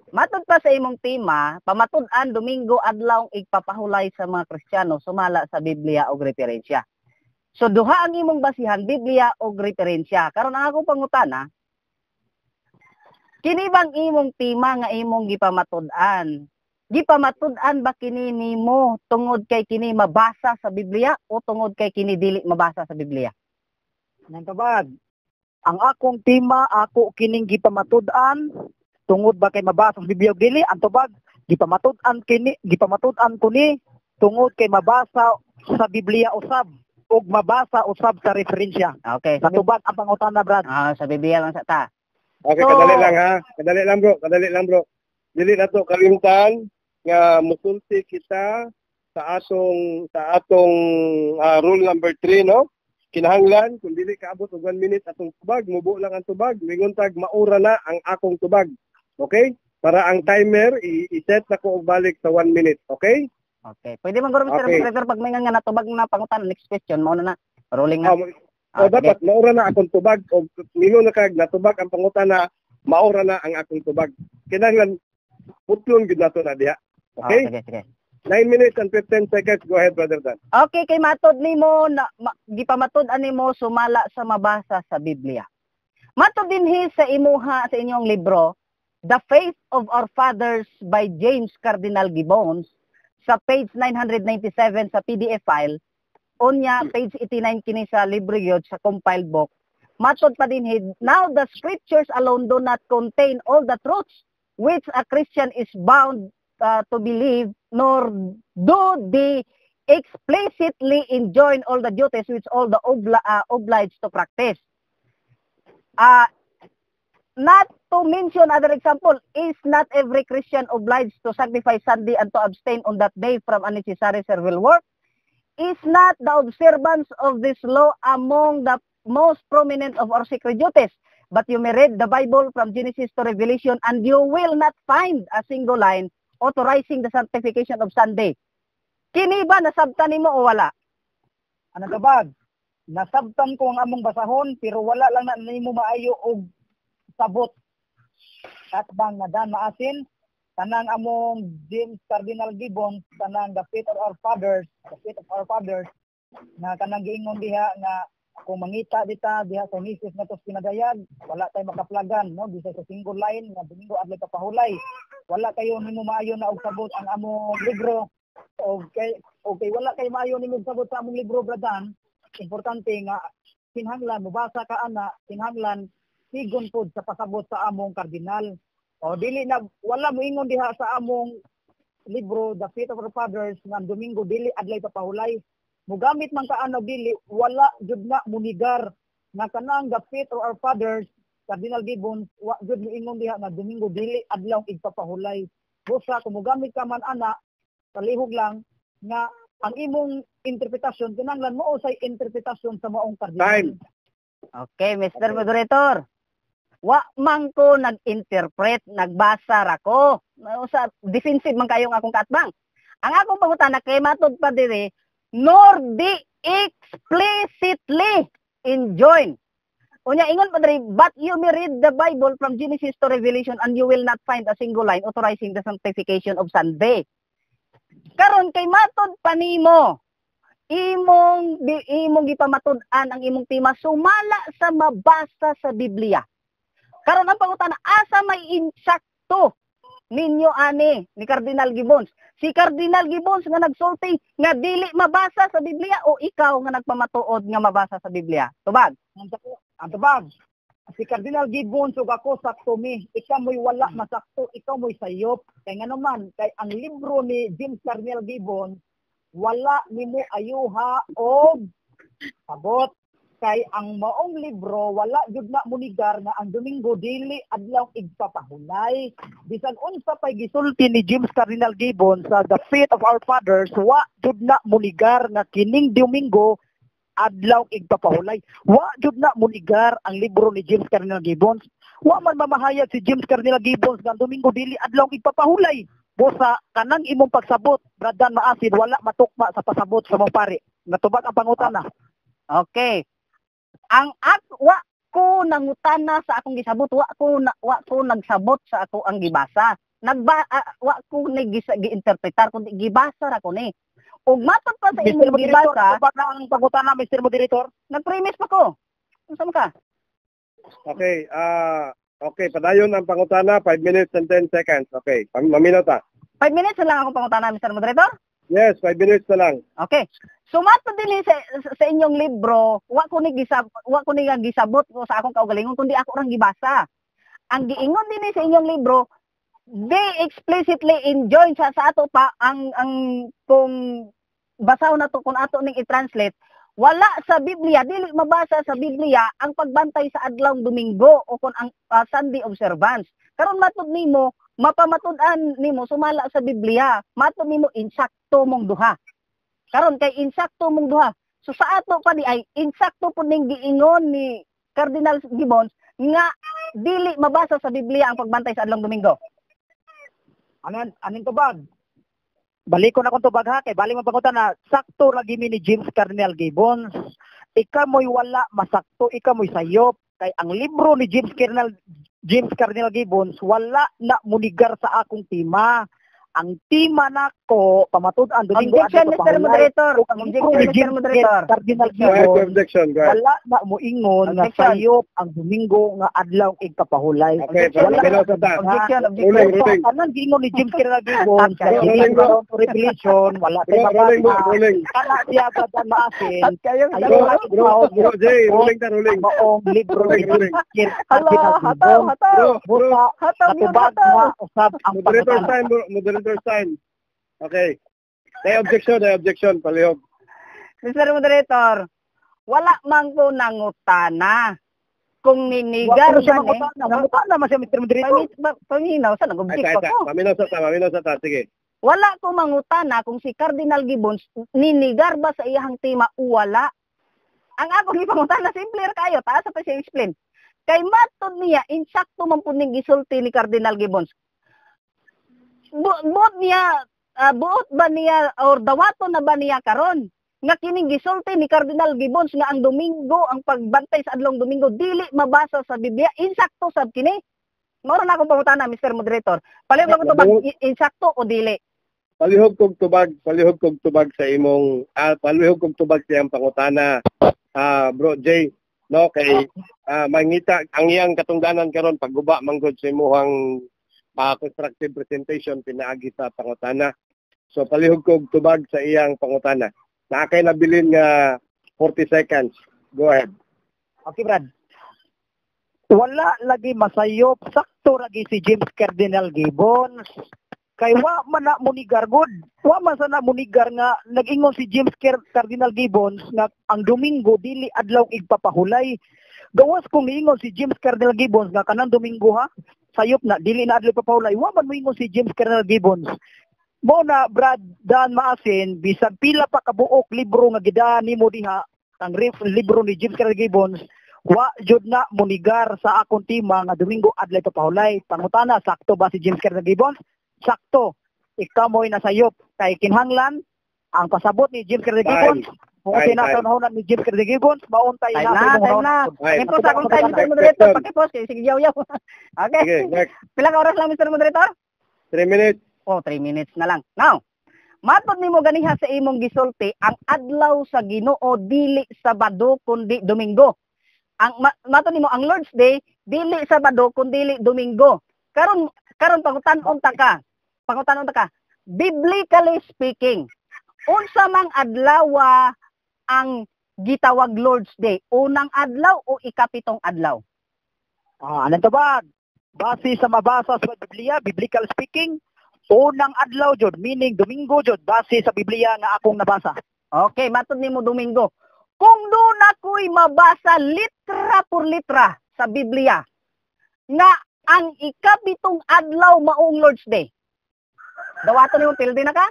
Matud pa sa imong tema, pamatud-an Domingo adlaw igpapahulay sa mga Kristiyano sumala sa Biblia og referensya. So duha ang imong basihan, Biblia og referensya. Karon ang akong pangutana, kini bang imong tema nga imong gipamatud-an? Gipamatud-an ba kini nimo tungod kay kini mabasa sa Biblia o tungod kay kini dili mabasa sa Biblia? Nang kabag, ang akong tema, ako kining gipamatud-an tungod ba kay mabasa sa Biblia o dili, ang tubag, gipamatud-an kini, gipamatud-an ko ni tungod kay mabasa sa Biblia usab ug mabasa usab sa referensya. Okay. Natubag ang pangutana, Brad. Ah, sa Biblia lang sa ta. Okay, So- kadali lang ha. Kadali lang, bro, kadali lang, bro. Dili na to kalimtan nga musulti kita sa atong rule number 3, no? Kinahanglan kung dili kaabot og 1 minute atong tubag, mubo lang ang tubag, mingon tag maura na ang akong tubag. Okay? Para ang timer i-set na ko og balik sa 1 minute, okay? Okay. Pwede man guro, Mr. Okay. Moderator, pag may nga natubag na pangutana, next question mao na na. Rolling na. Oh, Ah, oh, dapat maura na akong tubag o mingon na kag natubag ang pangutana, maura na ang akong tubag. Kinahanglan putlon gyud nato na diha. Okay? Ah, sige, sige. 9 minutes and 15 seconds. Go ahead, Brother Dan. Okay, kay matod nimo na gipamatud nimo sumala sa mabasa sa Biblia. Matod dinhi sa imuha, sa inyong libro, The Faith of Our Fathers by James Cardinal Gibbons, sa page 997 sa PDF file, unya page 89 kini sa libro yun sa compiled book. Matod pa dinhi, now the scriptures alone do not contain all the truths which a Christian is bound to believe, nor do they explicitly enjoin all the duties which all the obliged to practice. Not to mention other example, is not every Christian obliged to sanctify Sunday and to abstain on that day from unnecessary servile work? Is not the observance of this law among the most prominent of our sacred duties? But you may read the Bible from Genesis to Revelation and you will not find a single line authorizing the sanctification of Sunday. Kini ba nasabtan nimo o wala? Ano tubag? Nasabtan ko ang among basahon pero wala lang na nimo maayo og sabot. At bang na Dan Maasin, kanang among James Cardinal Gibbons, kanang the faith of our fathers, the faith of our fathers, na kanang giingon diha nga kung mangita dita diha sa Genesis nga tos pinadayag, wala tay makaplagan, no, bisag sa single line nga Domingo adlay papahulay. Wala kayo nimo maayo na og sabot ang among libro. Okay, wala kay maayo nimo sabot sa among libro, Bradan. Importante nga kinahanglan mobasa ka ana, kinahanglan sigon pod sa pasabot sa among kardinal. O dili na wala moingon diha sa among libro, The Faith of Our Fathers, nga ang Domingo dili adlay papahulay. Mugamit man ka ana dili, wala jud na munigar nga kanang The Faith of Our Fathers, Cardinal Gibbons, wa jud moingon diha nga Domingo dili adlaw igpapahulay. Busa kung mugamit ka man ana, palihog lang nga ang imong interpretasyon kinahanglan mo say interpretasyon sa maong kardinal. Time. Okay, Mr. Moderator. Wa man ko nag-interpret, nagbasa ra ko. Sa defensive man kayong akong kaatbang. Ang akong pangutana kay matud pa diri, nor di explicitly enjoin. Unya ingon pa diri, but you may read the Bible from Genesis to Revelation and you will not find a single line authorizing the sanctification of Sunday. Karon kay matud pa nimo, imong gipamatud-an ang imong tema sumala sa mabasa sa Biblia. Karon ang pangutana, asa may insakto ninyo ani ni Cardinal Gibbons? Si Cardinal Gibbons nga nagsulti nga dili mabasa sa Biblia o ikaw nga nagpamatuod nga mabasa sa Biblia? Tubag. Ang tubag. Si Cardinal Gibbons ug ako sakto mi. Ikaw mo'y wala masakto, ikaw mo'y sayop. Kay ngano man, kay ang libro ni James Cardinal Gibbons wala nimo ayuha og sabot. Kay ang maong libro wala jud na munigar nga ang Domingo dili adlaw igpapahulay. Bisan unsa pay gisulti ni James Cardinal Gibbons sa The Faith of Our Fathers, wa jud na munigar nga kining Domingo adlaw igpapahulay. Wa jud na munigar ang libro ni James Cardinal Gibbons. Wa man mamahayag si James Cardinal Gibbons nga ang Domingo dili adlaw igpapahulay. Busa kanang imong pagsabot, Bradan Maasin, wala matukma sa pasabot sa mong pari. Natubag ang pangutana. Okay. Ang wa ko nangutana sa akong gisabot, wa ko nagsabot sa ako ang gibasa. Wa ko ni gi-interpretar kundi gibasa ra ko ni. Ug matod pa sa Mr. imong Moderator, gibasa, tubag na ang pangutana, Mr. Moderator. Nag-premise pa ko. Unsa man ka? Okay, okay, padayon ang pangutana, 5 minutes and 10 seconds. Okay, maminaw ta. 5 minutes na lang akong pangutana, Mr. Moderator. Yes, 5 minutes na lang. Okay. So matod dinhi sa inyong libro, wa ko ni gisabot ko sa akong kaugalingon kundi ako rang gibasa. Ang giingon dinhi sa inyong libro, they explicitly enjoin sa ato pa ang kung basaw na to kung ato ning i-translate, wala sa Biblia, dili mabasa sa Biblia ang pagbantay sa adlawng Domingo o kung ang Sunday observance. Karon matud nimo, mapamatud-an nimo sumala sa Biblia, matud nimo insakto mong duha. Karon kay insakto mong duha. So sa ato pa di ay insakto pud ning giingon ni Cardinal Gibbons nga dili mabasa sa Biblia ang pagbantay sa adlawng Domingo. Anan aning tubag? Balik ko na kung tubag ha, kay balik mo pangutana, sakto lagi mi ni James Cardinal Gibbons. Ikaw mo'y wala masakto, ikaw mo'y sayop. Kay ang libro ni James Cardinal Gibbons wala na munigar sa akong tema. Ang tema nako pamatud-an Domingo Objection, adto Mr. pahulay. Moderator. Ug ang libro Objection, ni Mr. James Moderator. Cardinal Go ahead, Gibbons objection, go ahead. wala na moingon nga Objection. sayop ang Domingo nga adlaw igpapahulay. Okay, Objection. maminaw sa ta. Objection, objection. Ruling, ruling. Anang giingon ni James Cardinal Gibbons sa Okay. Ruling, bro. Revelation, wala tay Bro, rolling, bro, mabasa. rolling. Kana siya Bradan Maasin. At kayo, Ayaw Bro, na bro, bro, Jay, rolling ta, rolling. ang maong libro ni Ruling, ruling. James Hala, Cardinal hataw, Gibbons. hataw. Bro, bro, Busa Hataw yun, natubag hataw. na usab ang moderator pangutana. time, bro, moderator Moderator's time. Okay. May objection, may objection, palihog. Mr. Moderator, wala man ko nangutana. Kung ninigar Wa ko siya ba ni, mangutana, mangutana man siya, Mr. Moderator. Paminaw sa Ay, nag-object ta, pa ta. ko. Paminaw sa ta, paminaw sa ta. Sige. Wala ko mangutana kung si Cardinal Gibbons ninigar ba sa iyahang tema o wala. Ang akong ipangutana, simple ra kayo, taas pa siya explain. Kay matod niya, insakto man pud ning gisulti ni Cardinal Gibbons. Buot niya, buot ba niya or dawaton na ba niya karon nga kining gisulti ni Cardinal Gibbons nga ang Domingo, ang pagbantay sa adlong Domingo dili mabasa sa Biblia, insakto sab kini? Mao na akong pangutana, Mr. Moderator. Palihog lang ko tubag, insakto o dili? Palihog kog tubag sa imong palihog kog tubag sa iyang pangutana. Bro Jay, no, kay mangita ang iyang katungdanan karon pagguba manggod sa imuhang constructive presentation pinaagi sa pangutana. So palihog kog tubag sa iyang pangutana. Naa kay nabilin nga 40 seconds. Go ahead. Okay, Brad. Wala lagi masayop, sakto lagi si James Cardinal Gibbons. Kay wa man na munigar gud. Wa man sa na munigar nga nag-ingon si James Cardinal Gibbons nga ang Domingo dili adlaw igpapahulay. Gawas kung niingon si James Cardinal Gibbons nga kanang Domingo ha, sayop na dili na adlaw ipapahulay. Wa man moingon si James Cardinal Gibbons. Mo na, Brad Dan Maasin, bisag pila pa kabuok libro nga gidaan nimo diha, ang libro ni James Cardinal Gibbons, wa jud na munigar sa akong tema nga Domingo adlaw ipapahulay. Pangutana, sakto ba si James Cardinal Gibbons? Sakto. Ikaw mo'y nasayop kay kinahanglan ang pasabot ni James Cardinal Time. Gibbons. Kung Time, tinatanahonan ni James Cardinal Gibbons, mauntay Time na na, sa imong time na. hunahuna. Ay, Pakipos akong time, Mr. Next Moderator. question. Pakipos kay sige yaw-yaw. Okay. Sige, next. Pila ka oras lang, Mr. Moderator? 3 minutes. Oh, 3 minutes na lang. Now, matod nimo ganiha sa imong gisulti, ang adlaw sa Ginoo dili Sabado kundi Domingo. Ang matod nimo ang Lord's Day dili Sabado kundi Domingo. Karon karon pangutan-on ta ka. Pangutan-on ta ka. Biblically speaking, unsa mang adlaw ang gitawag Lord's Day? Unang adlaw o ikapitong adlaw? Ah, anong tubag? Base sa mabasa sa Biblia, biblical speaking, unang adlaw jud, meaning Domingo jud, base sa Biblia nga akong nabasa. Okay, matod nimo Domingo. Kung doon ako'y mabasa litra por litra sa Biblia nga ang ikapitong adlaw maong Lord's Day, dawaton nimo pildi na ka?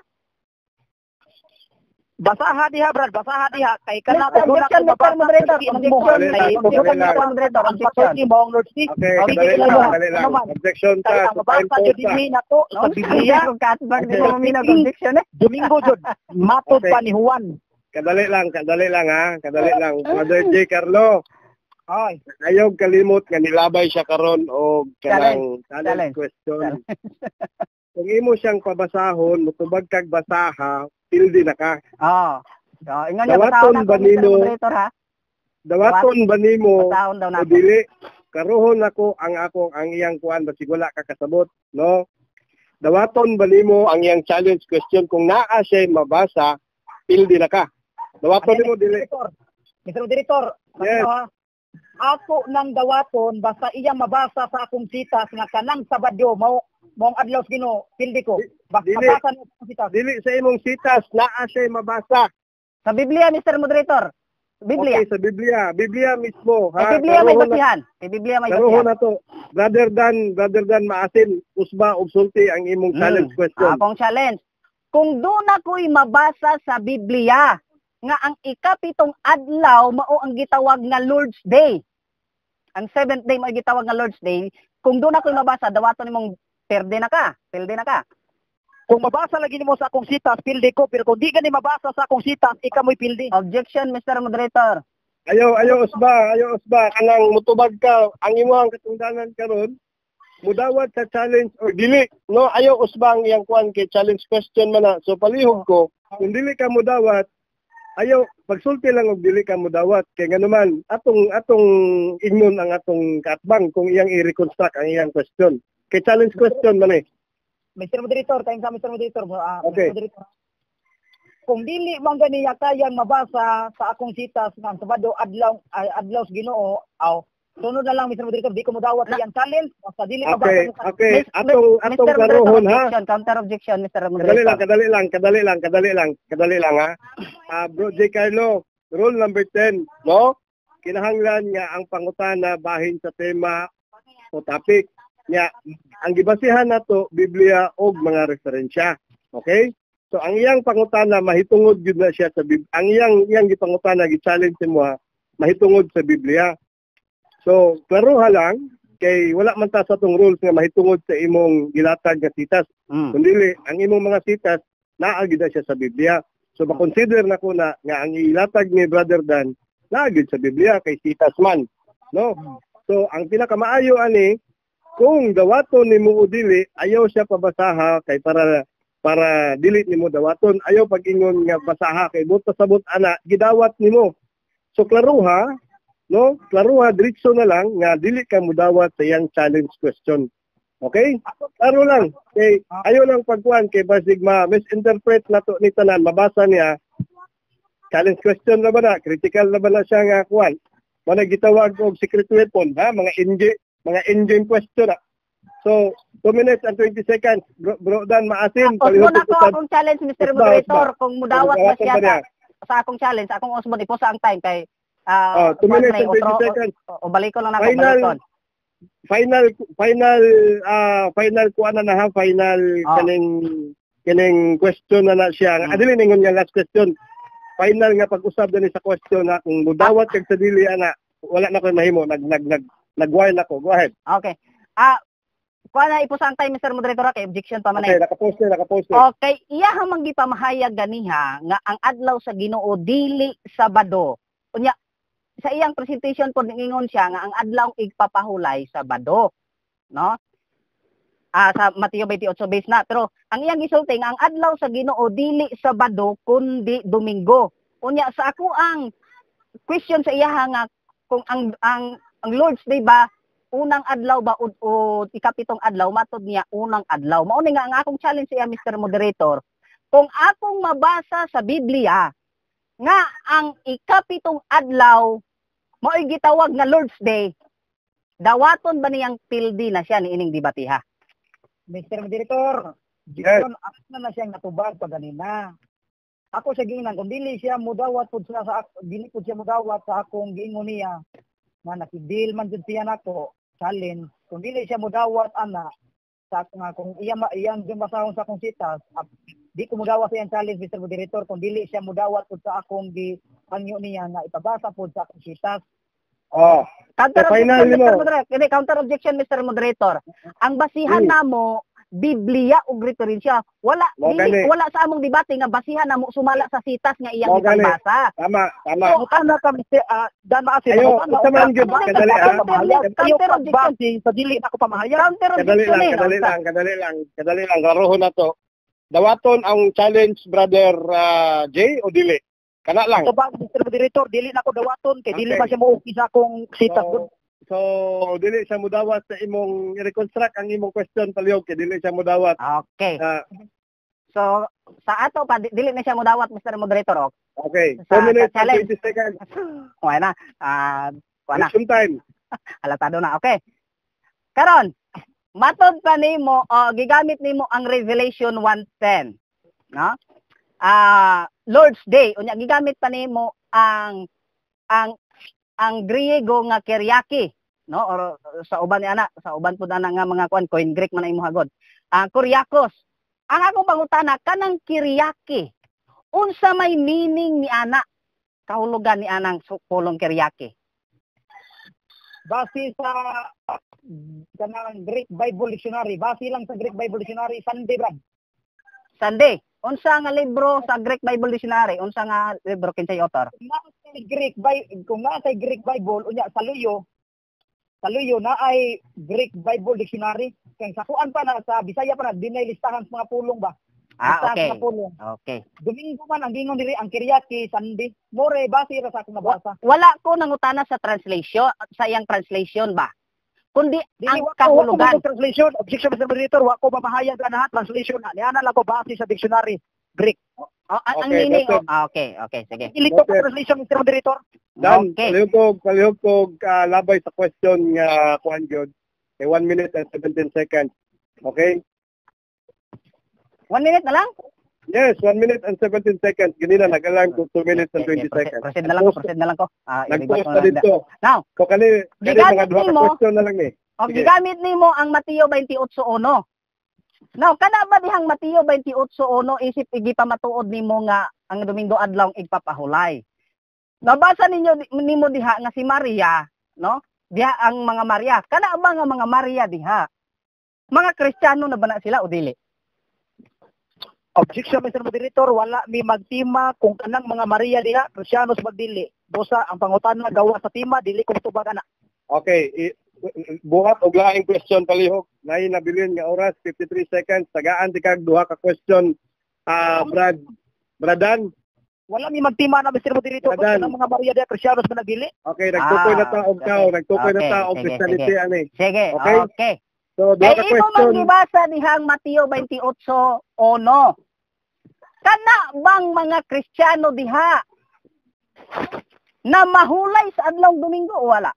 Basaha diha, Brad, basaha diha kay kana Mr. kung doon Objection, ako Mr. mabasa Moderator. sa mo Objection. kay Dali kung doon lang. ako Moderator, ang objection. pasulti mo ang Lord's Day. Okay, Okay, kadali lang, ano kadali lang. man? Objection Kay ta, ang so time mabasa pause jud ta. dinhi nato sa Biblia, Kung katbag di mo maminaw objection eh. Domingo jud, matod Okay. pa ni Juan. Kadali lang ha, kadali lang. Brother J. Carlo, Ay, ayaw kalimot nga nilabay siya karon og kanang challenge Challenge. question. Kung imo siyang pabasahon, mutubag kag basaha, pildi na ka. Oh. So, ingon niya Dawaton basahon ako, ba Mr. nimo? Moderator ha. Dawaton ba nimo Basahon daw o nako. dili? Karuhon ako ang ako ang iyang kuan basig wala ka kasabot, no? Dawaton ba nimo ang iyang challenge question kung naa siya mabasa, pildi na ka. Dawaton nimo dili? Director. Mr. Director, Yes. ano, ha? Ako nang dawaton basta iya mabasa sa akong sitas nga kanang Sabado mao maong adlaw sa Ginoo, pildi ko. Basta Dili. mabasa niya sa akong sitas. Dili sa imong sitas naa siya mabasa. Sa Biblia, Mr. Moderator. Biblia. Okay, sa Biblia, Biblia mismo, Kay ha. Biblia may Karuhon na- basihan. Kay Biblia may Karuhon basihan. na to. Brother Dan Maasin, usba og sulti ang imong challenge question. Akong challenge. Kung doon ako'y mabasa sa Biblia nga ang ikapitong adlaw mao ang gitawag nga Lord's Day. Ang seventh day mao gitawag nga Lord's Day. Kung doon ako'y mabasa, dawaton nimong perde na ka. Perde na ka. Kung mabasa lagi nimo sa akong sitas, pildi ko. Pero kung di gani mabasa sa akong sitas, ikaw mo'y pildi. Objection, Mr. Moderator. Ayaw, ayaw usba, ayaw usba, kanang mutubag ka, ang imong katungdanan karon, mudawat sa challenge or dili, no? Ayaw usba ang iyang kuan kay challenge question man na. So palihog ko, kung dili ka mudawat, ayaw pagsulti lang og dili ka mudawat kay nganuman atong atong ingnon ang atong kaatbang kung iyang i-reconstruct ang iyang question. Kay challenge question man eh. Mr. Moderator, tayong sa Mr. Moderator. Okay. Mr. Moderator. Kung dili man gani kayang mabasa sa akong sitas nga ang Sabado adlaw ay, adlaw sa Ginoo, aw Sunod na lang, Mr. Moderator, di ko modawat Na- iyang challenge basta dili Okay, mabasa mo. okay. Atong atong Mr. Moderator, klarohon ha. objection, counter objection, Mr. Kadali lang, Moderator. kadali lang, kadali lang, kadali lang, kadali lang ha. Ah, Bro J. Carlo, rule number 10, no? Kinahanglan nga ang pangutana bahin sa tema o topic. Nya, ang gibasihan nato Biblia og mga referensya. Okay? So ang iyang pangutana mahitungod gyud na siya sa Biblia. Ang iyang iyang gipangutana gi-challenge mo ha, mahitungod sa Biblia. So, klaroha lang kay wala man ta sa atong rules nga mahitungod sa imong gilatag nga sitas. Kundi ang imong mga sitas naa gyud na siya sa Biblia. So ma-consider na ko na nga ang ilatag ni Brother Dan naa gyud sa Biblia kay sitas man, no? So ang pinakamaayo ani kung dawaton nimo o dili, ayaw siya pabasaha kay para para dili nimo dawaton, ayaw pag-ingon nga basaha kay buot pasabot ana gidawat nimo. So klaruha, no? Klaruha diretso na lang nga dili ka mudawat sa iyang challenge question. Okay? Klaro lang. Kay ayaw lang pagkuan kay basig ma misinterpret na to ni tanan, mabasa niya challenge question na ba na, critical na ba na siya nga kuan. Mao gitawag og secret weapon ha, mga in-game question na. So, 2 minutes and 20 seconds. Bro, Bro Dan Maasim, Usbon palihog ako usab. akong challenge, Mr. Usba, Moderator, usba. kung mudawat ba Dawaton siya ba sa, niya? Sa akong challenge, akong usbon iposa ang time kay Oh, 2 kuan minutes na and 20 otro, seconds. o balikon lang nako, Final. Balikon. Final final final kuan na na ha, final kaning kining question na na siya. Adili ningon nga last question. Final nga pag-usab na ni sa question na kung mudawat kag sa dili ana, wala na koy mahimo, nag nag nag nag-while ako. Go ahead. Okay. Kuan na iposa ang time, Mr. Moderator, kay objection pa man Okay, eh. naka-post na, naka-post na. Okay, iya hamang gipamahayag ganiha nga ang adlaw sa Ginoo dili Sabado. Unya sa iyang presentation po ningon siya nga ang adlaw igpapahulay Sabado. No? Sa Mateo 28 base na. Pero ang iyang gisulti nga ang adlaw sa Ginoo dili Sabado kundi Domingo. Unya sa ako ang question sa iyaha nga kung ang Lord's Day ba unang adlaw ba o ikapitong adlaw, matod niya unang adlaw. Mao ni nga ang akong challenge sa iya, Mr. Moderator, kung akong mabasa sa Biblia nga ang ikapitong adlaw mao'y gitawag nga Lord's Day, dawaton ba niyang pildi na siya ni ining debatiha? Mr. Moderator, Yes. Jason, ako na na siyang natubag pa ganina. Ako sa giingnan, kung dili siya mudawat pud siya sa dili pud siya mudawat sa akong giingon niya nga nakig-deal man jud siya nako challenge, kung dili siya mudawat ana sa nga kung iya iyang basahon sa akong sitas, di ko mudawat sa iyang challenge, Mr. Moderator, kung dili siya mudawat pud sa akong gi hangyo niya nga ipabasa pud sa akong sitas. Oh. Counter So, final objection, nimo. Mr. Moderator. Hindi, counter objection, Mr. Moderator. Ang basihan namo Biblia ug referensya. Wala Mao dili, gani. Wala sa among debate nga basihan namo sumala sa sitas nga iyang Mao gani. ipabasa. Tama, tama. So, Mangutana ka, Mr. Dan Maasim, Ayo, mangutana unsa man gyud, ka, kadali, ha? pamahayag. Ayaw Counter objection. pagbase sa dili na ako pamahayag. Counter Kadali objection lang, eh. kadali lang, kadali lang, kadali lang. Klarohon na to. Dawaton ang challenge, Brother Jay, o dili? Kana lang. Ito ba, Mr. Moderator, dili na ako dawaton kay dili Okay. pa siya mo-okay sa akong sitas. So, dili siya mudawat sa imong i-reconstruct ang imong question palihog kay dili siya mudawat. Okay. Ah, So sa ato pa dili na siya modawat, Mr. Moderator. Oh. Okay. Sa 2 minutes and challenge. 20 seconds. Okay na. Ah, kuha na. Resume time. Halatado na. Okay. Karon, matod pa nimo o gigamit nimo ang Revelation 1:10, no? Lord's Day, unya gigamit pa nimo ang Griego nga Kyriaki, no? Or sa uban ni ana, sa uban pud ana nga mga kuan, Koine Greek man ang imong hagod. Ang Kuriakos. Ang akong pangutana kanang Kyriaki, unsa may meaning ni ana? Kahulugan ni anang pulong Kyriaki? Base sa kanang Greek Bible Dictionary, base lang sa Greek Bible Dictionary, Sunday, Brad. Sunday. Unsa nga libro sa Greek Bible Dictionary? Unsa nga libro, kinsay author? Kung naa sa Greek Bible unya sa luyo na ay Greek Bible Dictionary kay sa kuan pa na, sa Bisaya pa na dinay listahan sa mga pulong ba. Ah, Listahan sa okay. mga pulong. Domingo man ang gingon diri, ang Kyriaki Sunday. More base ra sa akong nabasa. Wala ko nangutana sa translation, sa iyang translation ba? Kundi Dili ang wa ko kahulugan. wa ko translation. Objection, Mr. Moderator, wa ko mamahayag ana translation na. Niana lang ko base sa dictionary Greek. Oh, ang Okay, meaning noted. oh, ah, okay, okay, sige. Dili to Noted. translation, Mr. Moderator. Dan, Okay. palihog kog labay sa question nga kuan gyud. Kay 1 minute and 17 seconds. Okay? 1 minute na lang? Yes, 1 minute and 17 seconds. Ganina nag-alarm ko 2 minutes and Okay, 20 okay, proceed, seconds. proceed na lang ko, proceed na lang ko. Ah, i-rebut Nag-post ko na na lang. dito. Now, Ko kani kani gigamit mga duha ka nimo- question na lang eh. O Sige. gigamit nimo ang Mateo 28:1. Now, kana ba dihang Mateo 28:1 isip igipamatuod nimo nga ang Domingo adlaw igpapahulay? Nabasa ninyo nimo diha nga si Maria, no? Diha ang mga Maria. Kana ba nga mga Maria diha? Mga Kristiyano na ba na sila o dili? Objection, Mr. Moderator, wala mi magtima kung kanang mga Maria diha, Kristiyanos magdili. Busa ang pangutana gawa sa tima, dili ko tubag ana. Okay, buhat og laing question palihog. Nay nabilin nga oras 53 seconds. Tagaan ti kag duha ka question. Ah, Brad Bradan. Wala mi magtima na, Mr. Moderator, kung Adan. kanang mga Maria diha, Kristiyanos man nagdili. Okay, nagtukoy na Ah, ta og tao, okay. nagtukoy na Okay, ta og sige, Christianity ani. Sige, Okay. okay. So duha ka Kay imo man question. gibasa dihang Mateo 28:1. Kana bang mga Kristiyano diha na mahulay sa adlawng Domingo o wala?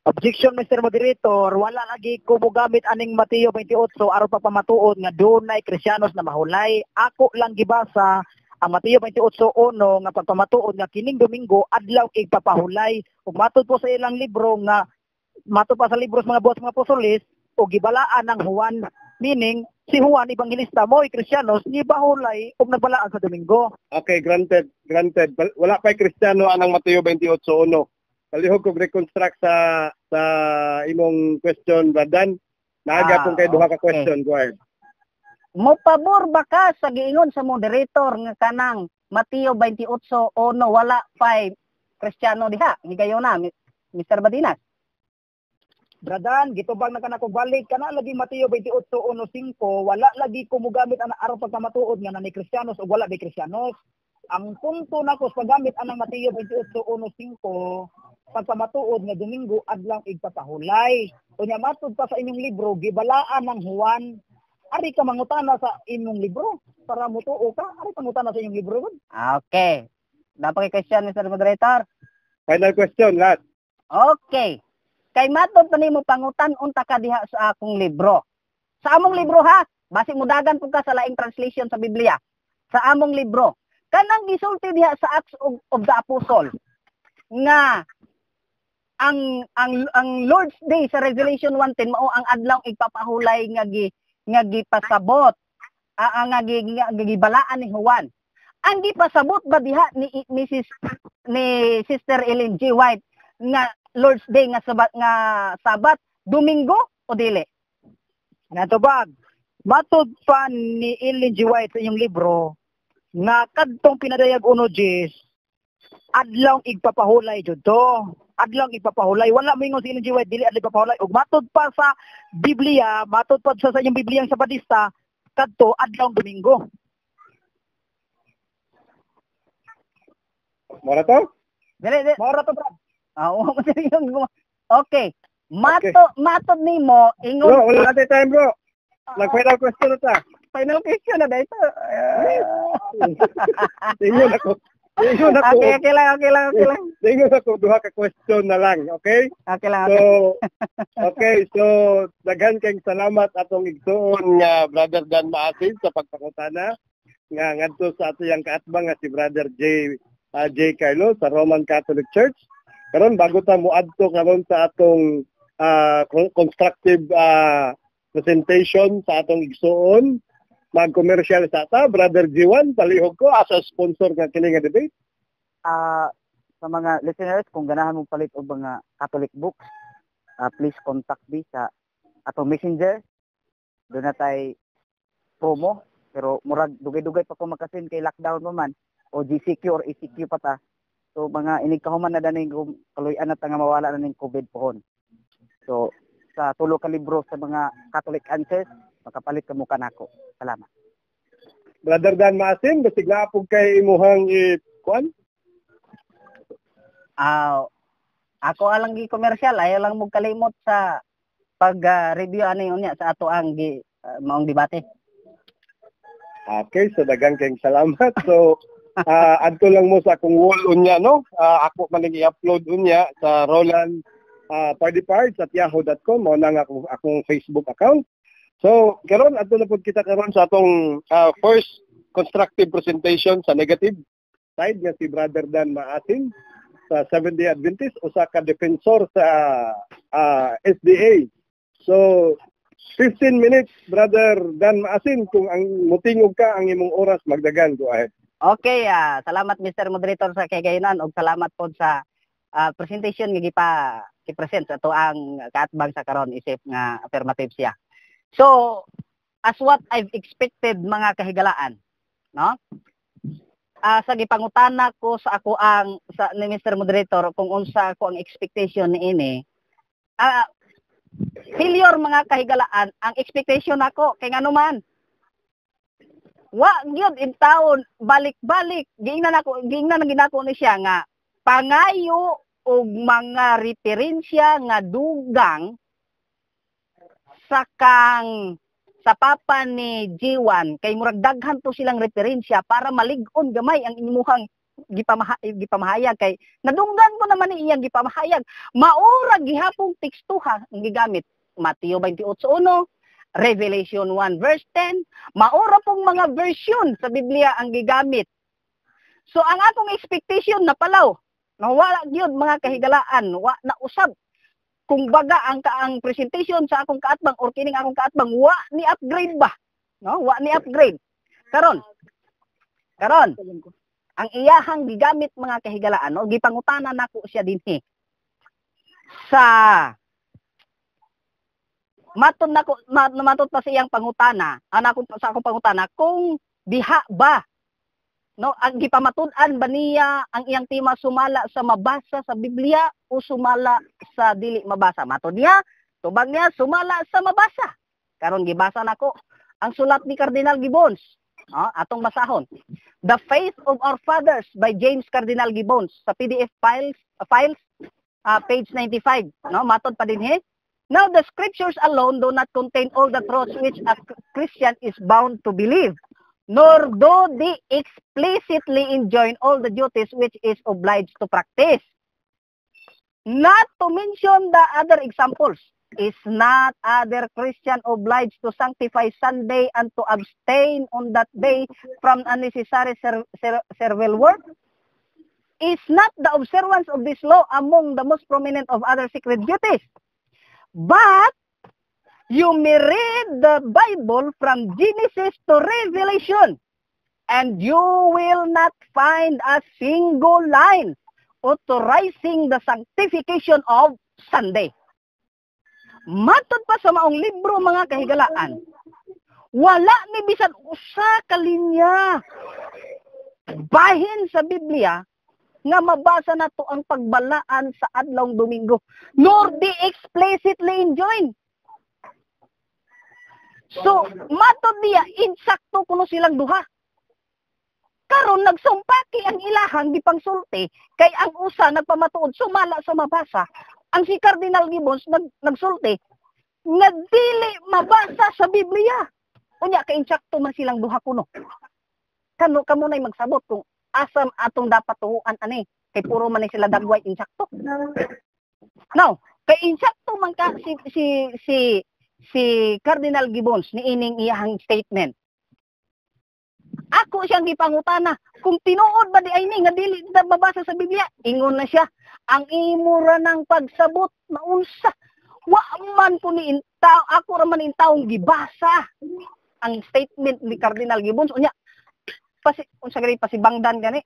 Objection, Mr. Moderator, wala lagi ko mogamit aning Mateo 28 aron pagpamatuod nga dunay Kristiyanos na mahulay. Ako lang gibasa ang Mateo 28:1 nga pagpamatuod nga kining Domingo adlaw igpapahulay. Ug matud po sa ilang libro nga matud pa sa libro sa mga buhat sa mga apostoles og gibalaan ng Juan, meaning si Juan Evangelista mo'y Kristiyanos gibahulay ug nagbalaan sa Domingo. Okay, granted, granted. Wala pa'y Kristiyano anang Mateo 28:1. Palihog kog reconstruct sa imong question, Bradan. Naaga pong kay duha ka question, go ahead. Mopabor ba ka sa giingon sa moderator nga kanang Mateo 28:1 wala pa'y Kristiyano diha? Higayon na, Mr. Badinas. Bradan, gitubag na kanako balik kana lagi Mateo 28:1-5, wala lagi ko mogamit ang aron pagpamatuod nga nani Kristiyanos ug wala di Kristiyanos. Ang punto nako sa paggamit anang Mateo 28:1-5 pagpamatuod nga Domingo adlaw igpapahulay. Unya matud pa sa inyong libro gibalaan ng Juan. Ari ka mangutana sa inyong libro para mutuo ka, ari pangutana sa inyong libro gud. Okay. Dapat kay question, Mr. Moderator. Final question, last. Okay. Kay matod pa nimo pangutan unta ka diha sa akong libro. Sa among libro ha, basi mudagan pud ka sa laing translation sa Biblia. Sa among libro, kanang gisulti diha sa Acts of the Apostle nga ang Lord's Day sa Revelation 1:10 mao ang adlaw igpapahulay nga gipasabot, ang nga gibalaan ni Juan. Ang gipasabot ba diha ni Mrs. ni Sister Ellen G. White nga Lord's Day nga sabat nga Sabat Domingo o dili? Natubag. Matod pa ni Ellen G. White sa inyong libro nga kadtong pinadayag uno Jis adlaw igpapahulay jud to. Adlaw igpapahulay. Wala moingon si Ellen G. White dili adlaw igpapahulay. Ug matod pa sa Biblia, matod pa sa inyong Bibliyang Sabadista kadto adlaw Domingo. Mora to? Dili, dili. Mora to, Brad. Ah, oo, okay. Matod nimo ingon. Bro, wala na time, bro. Nag-final question na ta. Final question na dito. Ingon ako. Ingon ako. Okay, okay lang, okay lang, okay lang. Ingon ako duha ka question na lang, okay? Okay lang. So, okay, so daghan kayong salamat atong igsuon nga Brother Dan Maasin sa pagpakutana nga ngadto sa atong kaatbang nga si Brother J. Carlo sa Roman Catholic Church. Karon bago ta moadto karon sa atong constructive presentation sa atong igsuon, mag-commercial sa ta, Brother G1, palihog ko as a sponsor nga kini nga debate. Sa mga listeners, kung ganahan mo palit og mga Catholic books, please contact me sa atong messenger. Doon na tay promo, pero murag dugay-dugay pa ko makasin kay lockdown pa man o GCQ or ECQ pa ta. So mga inig kahuman na daning kaluy-an na ta nga mawala na ning COVID pohon. So sa tulo ka libro sa mga Catholic Answers, makapalit ka mo kanako. Salamat. Brother Dan Maasin, basig naa pug kay imuhang i-kuan? Ako alang gi commercial, ayaw lang mo kalimot sa pag review ani unya sa ato ang maong debate. Okay, so daghang kayong salamat. So, adto lang mo sa akong wall unya, no? Ako man ning i-upload unya sa Roland Party at yahoo.com, mao na nga akong Facebook account. So, karon adto na pud kita karon sa atong first constructive presentation sa negative side nga si Brother Dan Maasin sa Seventh-day Adventist, usa ka defensor sa SDA. So, 15 minutes, Brother Dan Maasin, kung ang mutingog ka ang imong oras magdagan, go ahead. Okay, salamat, Mr. Moderator, sa kagayinan ug salamat pod sa presentation nga gipa gi-present sa ato ang kaatbang sa karon isip nga affirmative siya. So, as what I've expected, mga kahigalaan, no? Sa gipangutana ko sa ako ang sa ni Mr. Moderator kung unsa ako ang expectation niini. Failure, mga kahigalaan, ang expectation nako kay ngano man wa gyud in taon balik-balik giingnan ako, giingnan na ginako ni siya nga pangayo og mga referensya nga dugang sa kang sa papa ni G1 kay murag daghan to silang referensya para malig-on gamay ang imuhang gipamahayag kay nadunggan mo naman ni iyang gipamahayag, maura gihapong tekstuha ang gigamit, Mateo 28:1, Revelation 1 verse 10, maura pong mga version sa Biblia ang gigamit. So ang akong expectation na palaw, nawala gyud, mga kahigalaan, wa na usab. Kung baga ang presentation sa akong kaatbang or kining akong kaatbang wa ni upgrade ba? No, wa ni upgrade. Karon ang iyahang gigamit, mga kahigalaan, no, gipangutana nako siya dinhi sa matod nako matod pa sa iyang pangutana, ana sa akong pangutana kung diha ba, no, ang gipamatud-an ba niya ang iyang tema sumala sa mabasa sa Biblia o sumala sa dili mabasa. Matod niya, tubag niya, sumala sa mabasa. Karon gibasa nako ang sulat ni Cardinal Gibbons, no, atong basahon. The Faith of Our Fathers by James Cardinal Gibbons sa PDF files, page 95, no, matod pa dinhi. "Now the scriptures alone do not contain all the truths which a Christian is bound to believe, nor do they explicitly enjoin all the duties which is obliged to practice. Not to mention the other examples. Is not other Christian obliged to sanctify Sunday and to abstain on that day from unnecessary servile work? Is not the observance of this law among the most prominent of other sacred duties? But you may read the Bible from Genesis to Revelation, and you will not find a single line authorizing the sanctification of Sunday." Matod pa sa maong libro, mga kahigalaan, wala ni bisan usa ka linya bahin sa Biblia nga mabasa nato ang pagbalaan sa adlawng Domingo, nor di explicitly enjoin. So, matod niya, insakto kuno silang duha. Karon nagsumpaki ang ilahang gipangsulti kay ang usa nagpamatuod sumala sa mabasa. Ang si Cardinal Gibbons nagsulti nga dili mabasa sa Biblia. Unya kay insakto man silang duha kuno. Kano kamo nay magsabot kung asam atong dapat tuhuan ani kay puro man ni sila dagway insakto. Now, kay insakto man ka si Cardinal Gibbons ni ining iyahang statement. Ako siyang gipangutana kung tinuod ba di ay ni nga dili ta mabasa sa Biblia. Ingon na siya, ang imo ra ng pagsabot maunsa. Wa man ko ni intaw, ako ra man intawong gibasa ang statement ni Cardinal Gibbons. Unya pasi unsa gani pasibangdan gani,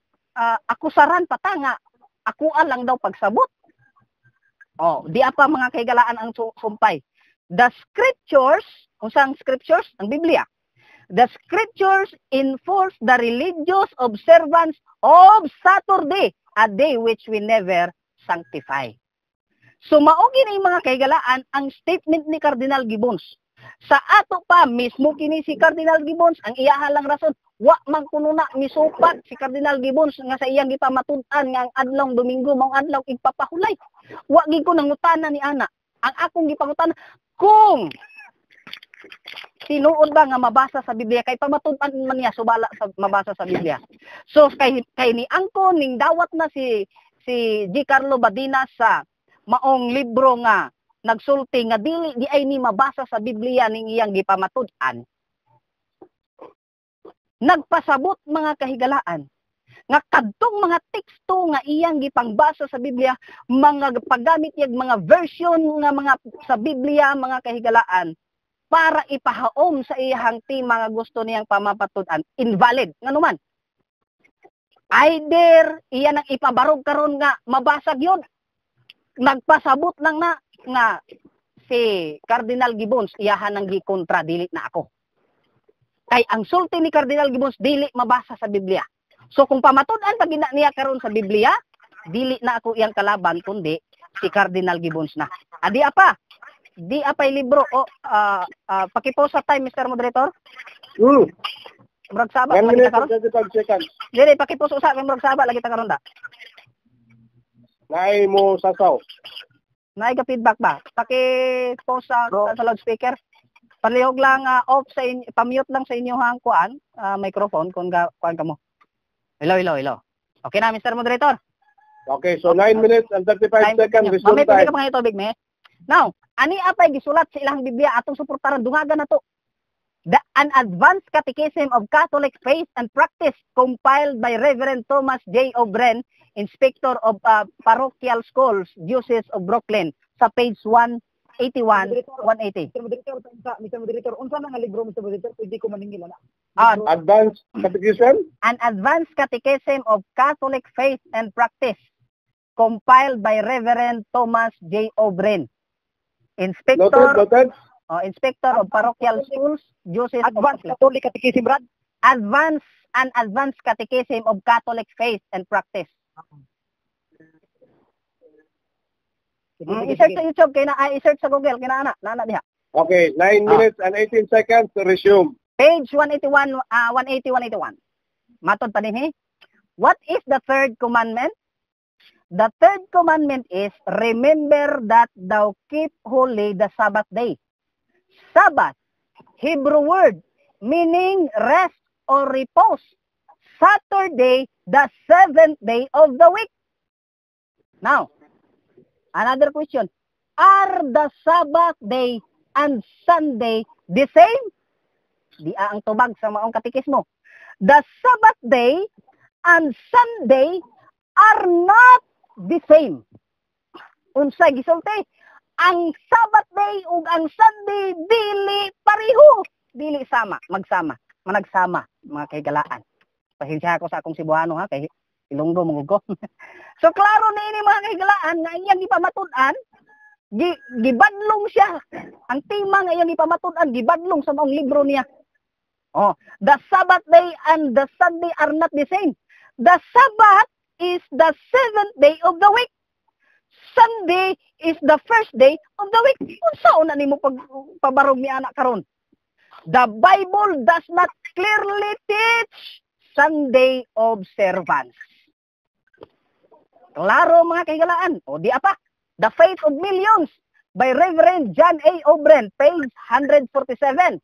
akusaran pa ta nga ako lang daw pagsabot. Oh, di apa, mga kahigalaan, ang sumpay. The scriptures, unsang scriptures? Ang Biblia. The scriptures enforce the religious observance of Saturday, a day which we never sanctify. So mao gini, mga kahigalaan, ang statement ni Cardinal Gibbons. Sa ato pa mismo kini si Cardinal Gibbons, ang iyaha lang rason, wa man kuno na misupat si Cardinal Gibbons nga sa iyang gipamatud-an nga ang adlawng Domingo mao adlaw igpapahulay. Wa gid ko nangutana ni ana. Ang akong gipangutana kung Tinuod ba nga mabasa sa Biblia kay pamatud-an man niya subala sa mabasa sa Biblia? So kay kay ni angkon ning dawat na si si G. Carlo Badina sa maong libro nga nagsulti nga dili di ay ni mabasa sa Biblia ning iyang gipamatud-an. Nagpasabot, mga kahigalaan, nga kadtong mga teksto nga iyang gipangbasa sa Biblia, mga paggamit niyag mga version nga mga sa Biblia, mga kahigalaan, para ipahaom sa iyang tema nga gusto niyang pamapatud-an, invalid. Ngano man, either iya nang ipabarog karon nga mabasag yun, nagpasabot lang na nga si Cardinal Gibbons iyahan ang gikontra, dili na ako. Kay ang sulti ni Cardinal Gibbons dili mabasa sa Biblia. So kung pamatud-an pa gina niya karon sa Biblia, dili na ako iyang kalaban kundi si Cardinal Gibbons na. Adi apa? Di apay libro o paki-pause sa time, Mr. Moderator. Murag saba 1 lagi minute ta karon. and 25 seconds. Dili, paki-pause usa kay murag saba lagi ta karon da. Naay mo sasaw. Naay ka feedback ba? Paki-pause Bro. sa loudspeaker. Palihog lang off sa inyo, pa-mute lang sa inyong kuan, microphone kung ga, kuan ka mo. Hello, hello, hello. Okay na, Mr. Moderator. Okay, so 9 minutes and 35 Time seconds. ninyo. Resume Mamay, pwede time. ka mga tubig, me. Now, ani apay gisulat sa ilang Biblia atong suportaran, dungagan na to. The An Advanced Catechism of Catholic Faith and Practice, compiled by Reverend Thomas J. O'Brien, Inspector of Parochial Schools, Diocese of Brooklyn, sa page 181, 180. Mr. Moderator, unsa, Mr. Moderator, unsa na nga libro, Mr. Moderator, pwede ko maningil ana? Advanced Catechism? An Advanced Catechism of Catholic Faith and Practice, compiled by Reverend Thomas J. O'Brien, Noted, Inspector noted. Oh, Inspector of Parochial Schools, Diocese of Advanced Brooklyn. Catholic Catechism, Brad. Advance An Advanced Catechism of Catholic Faith and Practice. Sige, sige, I-search sige. sa YouTube kay na ay, i-search sa Google kay na ana diha. Okay, 9 minutes and 18 seconds to resume. Page 181, 180, 181. Matod pa din. What is the third commandment? The third commandment is, "Remember that thou keep holy the Sabbath day." Sabbath, Hebrew word, meaning rest or repose. Saturday, the seventh day of the week. Now, another question. Are the Sabbath day and Sunday the same? Di ang tubag sa maong katikismo. The Sabbath day and Sunday are not the same. Unsa gisulti? Ang Sabbath day ug ang Sunday dili pareho, dili sama, magsama, managsama, mga kahigalaan. Pasensya ako sa akong Cebuano ha, kay Ilonggo man ko. So klaro niini, mga kahigalaan, nga iyang gipamatud-an gibadlong siya. Ang tema nga iyang gipamatud-an gibadlong sa maong libro niya. Oh, the Sabbath day and the Sunday are not the same. The Sabbath is the seventh day of the week. Sunday is the first day of the week. Unsa una nimo pag pabarog ni anak karon? The Bible does not clearly teach Sunday observance. Klaro, mga kahigalaan. O di apa? The Faith of Millions by Reverend John A. O'Brien, page 147.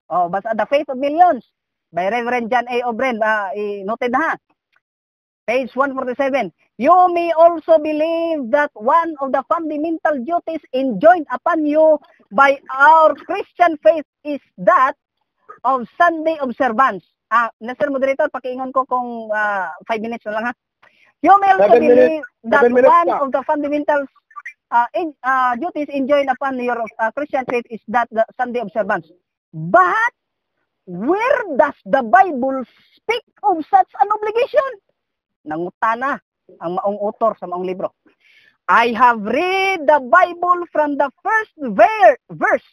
O, basta The Faith of Millions by Reverend John A. O'Brien. I-noted na ha. Page 147. You may also believe that one of the fundamental duties enjoined upon you by our Christian faith is that of Sunday observance. Mr. Moderator, pakiingon ko kung 5 minutes na lang ha. You may also 7 minutes. Believe that 7 minutes one pa. Of the fundamental duties enjoined upon your Christian faith is that the Sunday observance. But where does the Bible speak of such an obligation? Nangutana ang maong author sa maong libro. I have read the Bible from the first verse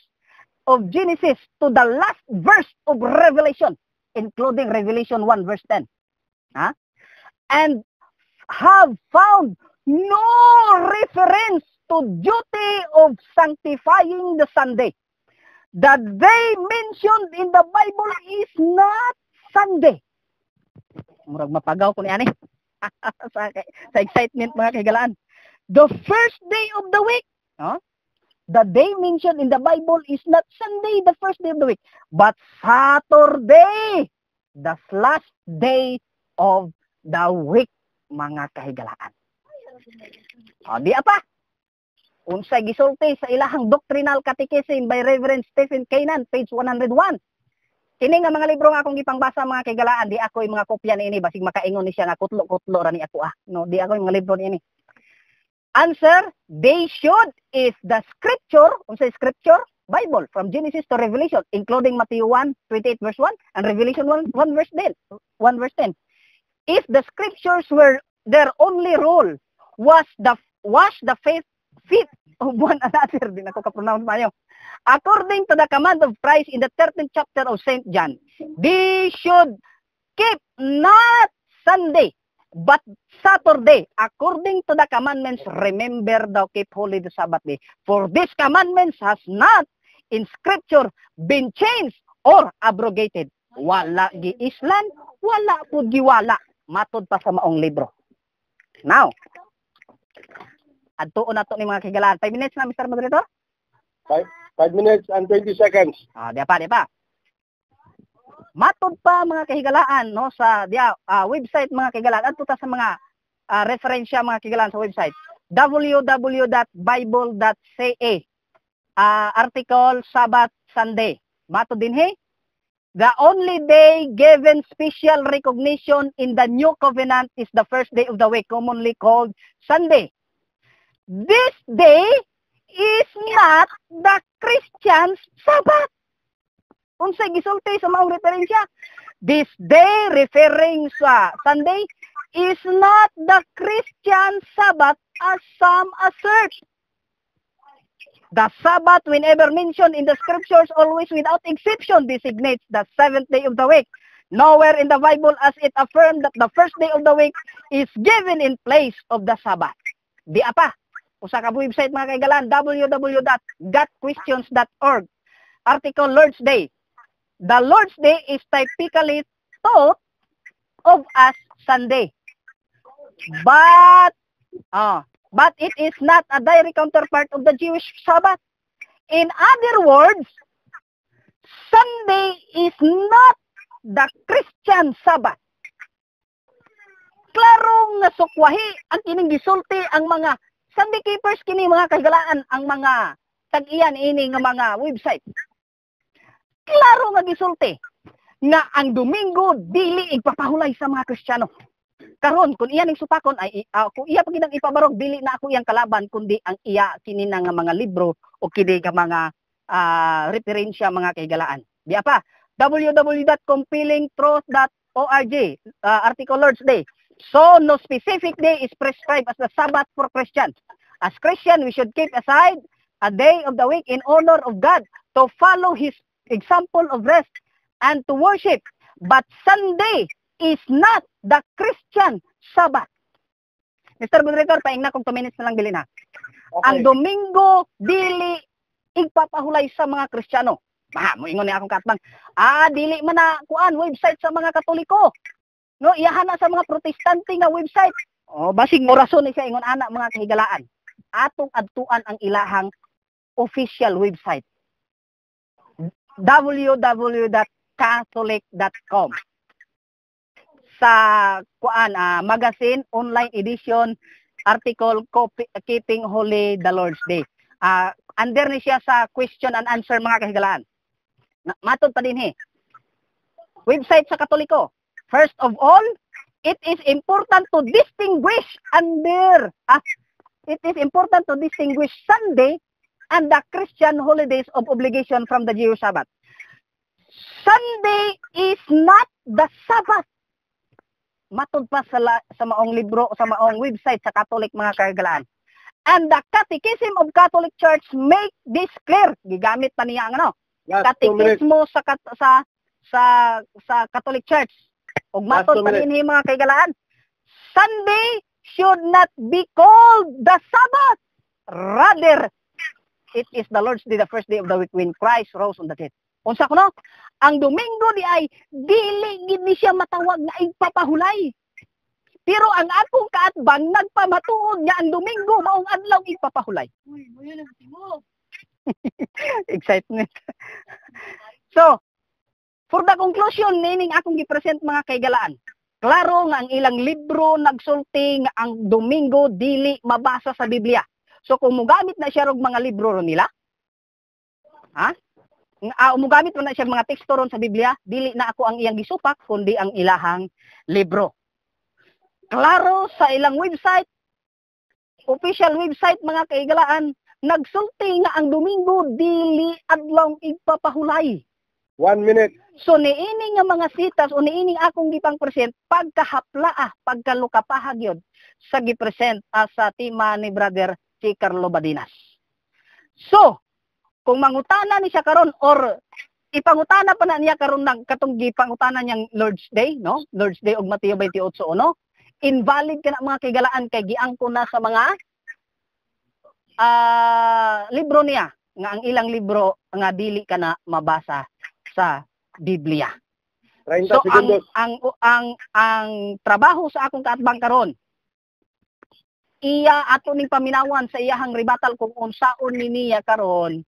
of Genesis to the last verse of Revelation, including Revelation 1 verse 10. Ha? And have found no reference to duty of sanctifying the Sunday. The day mentioned in the Bible is not Sunday. Murag mapagaw ko ni ani sa excitement, mga kahigalaan. The first day of the week, no? The day mentioned in the Bible is not Sunday, the first day of the week, but Saturday, the last day of the week, mga kahigalaan. O, di apa? Unsay gisulti sa ilahang Doctrinal Catechism by Reverend Stephen Keenan, page 101? Kini nga mga libro nga akong gipangbasa, mga kahigalaan, di ako yung mga kopya niini, basig makaingon ni siya nga kutlo-kutlo ra ni ako ah. No, di ako yung mga libro niini. Answer, they should if the scripture, unsay scripture? Bible, from Genesis to Revelation, including Matthew 1:28 verse 1 and Revelation 1, 1 verse 10, 1 verse 10. If the scriptures were their only rule was the wash the faith feet of one another, di na ko ka-pronounce mayo. According to the command of Christ in the 13th chapter of St. John, they should keep not Sunday, but Saturday, according to the commandments, "Remember thou keep holy the Sabbath day. For this commandments has not in scripture been changed or abrogated." Wala giislan, wala pud giwala. Matod pa sa maong libro. Now, adtuon nato ni mga kahigalaan. 5 minutes na, Mr. Moderator? 5 minutes and 20 seconds. Ah, di pa, di pa. Matod pa, mga kahigalaan, no, sa diya website, mga kahigalaan, adto ta sa mga referensya, mga kahigalaan, sa website www.bible.ca, article Sabbath Sunday. Matod dinhi, the only day given special recognition in the New Covenant is the first day of the week, commonly called Sunday. This day is not the Christian's Sabbath. Unsay gisulti sa maong referensya? This day, referring sa Sunday, is not the Christian Sabbath as some assert. The Sabbath, whenever mentioned in the scriptures, always without exception designates the seventh day of the week. Nowhere in the Bible as it affirmed that the first day of the week is given in place of the Sabbath. Di apa. Usa ka website, mga kahigalaan, www.gotquestions.org. Article Lord's Day. The Lord's Day is typically thought of as Sunday. But it is not a direct counterpart of the Jewish Sabbath. In other words, Sunday is not the Christian Sabbath. Klaro nga sukwahi ang kining gisulti ang mga Sunday keepers kini, mga kahigalaan, ang mga tag-iyan ini nga mga website. Klaro nga gisulti nga ang Domingo dili igpapahulay sa mga Kristiyano. Karon kung iya ning supakon ay kung iya pa ginang ipabarog, dili na ako iyang kalaban kundi ang iya kini na nga mga libro o kini nga mga referensya, mga kahigalaan. Di pa, www.compellingtruth.org, article Lord's Day. So no specific day is prescribed as the Sabbath for Christians. As Christian, we should keep aside a day of the week in honor of God to follow His example of rest and to worship. But Sunday is not the Christian Sabbath. Mr. Moderator, paingna kung 2 minutes na lang bilin ha. Okay. Ang Domingo dili igpapahulay sa mga Kristiyano. Bah, moingon ni akong kaatbang. Ah, dili man na kuan website sa mga Katoliko. No, iyahan na sa mga Protestante nga website. Oh, basig mo rason ni siya ingon ana, mga kahigalaan. Atong adtuan ang ilahang official website, www.catholic.com, sa kuan magazine online edition, article Keeping Holy the Lord's Day. Under ni siya sa question and answer, mga kahigalaan. Matod pa dinhi. Website sa Katoliko. First of all, it is important to distinguish Sunday and the Christian holidays of obligation from the Jewish Sabbath. Sunday is not the Sabbath. Matod pa sa maong libro o sa maong website sa Catholic, mga kahigalaan. And the Catechism of Catholic Church make this clear. Gigamit pa niya ang ano, Last 2 minutes. Catechismo sa Catholic Church. Ug Last matod 2 pa minutes. dinhi, mga kahigalaan. Sunday should not be called the Sabbath. Rather, it is the Lord's Day, the first day of the week when Christ rose on the dead. Unsa kuno? Ang Domingo di ay dili gid ni siya matawag nga igpapahulay. Pero ang akong kaatbang nagpamatuod nga ang Domingo maong adlaw igpapahulay. Excitement. So, for the conclusion, nining akong gi-present, mga kaigalaan. Klaro nga ang ilang libro nagsulti nga ang Domingo dili mabasa sa Biblia. So kung mugamit na siya og mga libro ron nila, ha? Mugamit na siya mga teksto ron sa Biblia, dili na ako ang iyang gisupak kundi ang ilahang libro. Klaro sa ilang website, official website, mga kaigalaan, nagsulti nga ang Domingo dili adlaw igpapahulay. 1 minute. So niini nga mga sitas o niining akong gipang present, pagkahapla pagkalukapahag yun sa gi-present sa tema ni Brother si Carlo Badinas. So, kung mangutana ni siya karon or ipangutana pa na niya karon ng katong gipangutana niyang Lord's Day, no? Lord's Day og Mateo 28:1, invalid ka na, mga kigalaan, kay giangko na sa mga libro niya nga ang ilang libro nga dili ka na mabasa sa Biblia. 30 So ang segundos. ang trabaho sa akong kaatbang karon, iya ato ning paminawan sa iyahang rebuttal kung unsaon ni niya karon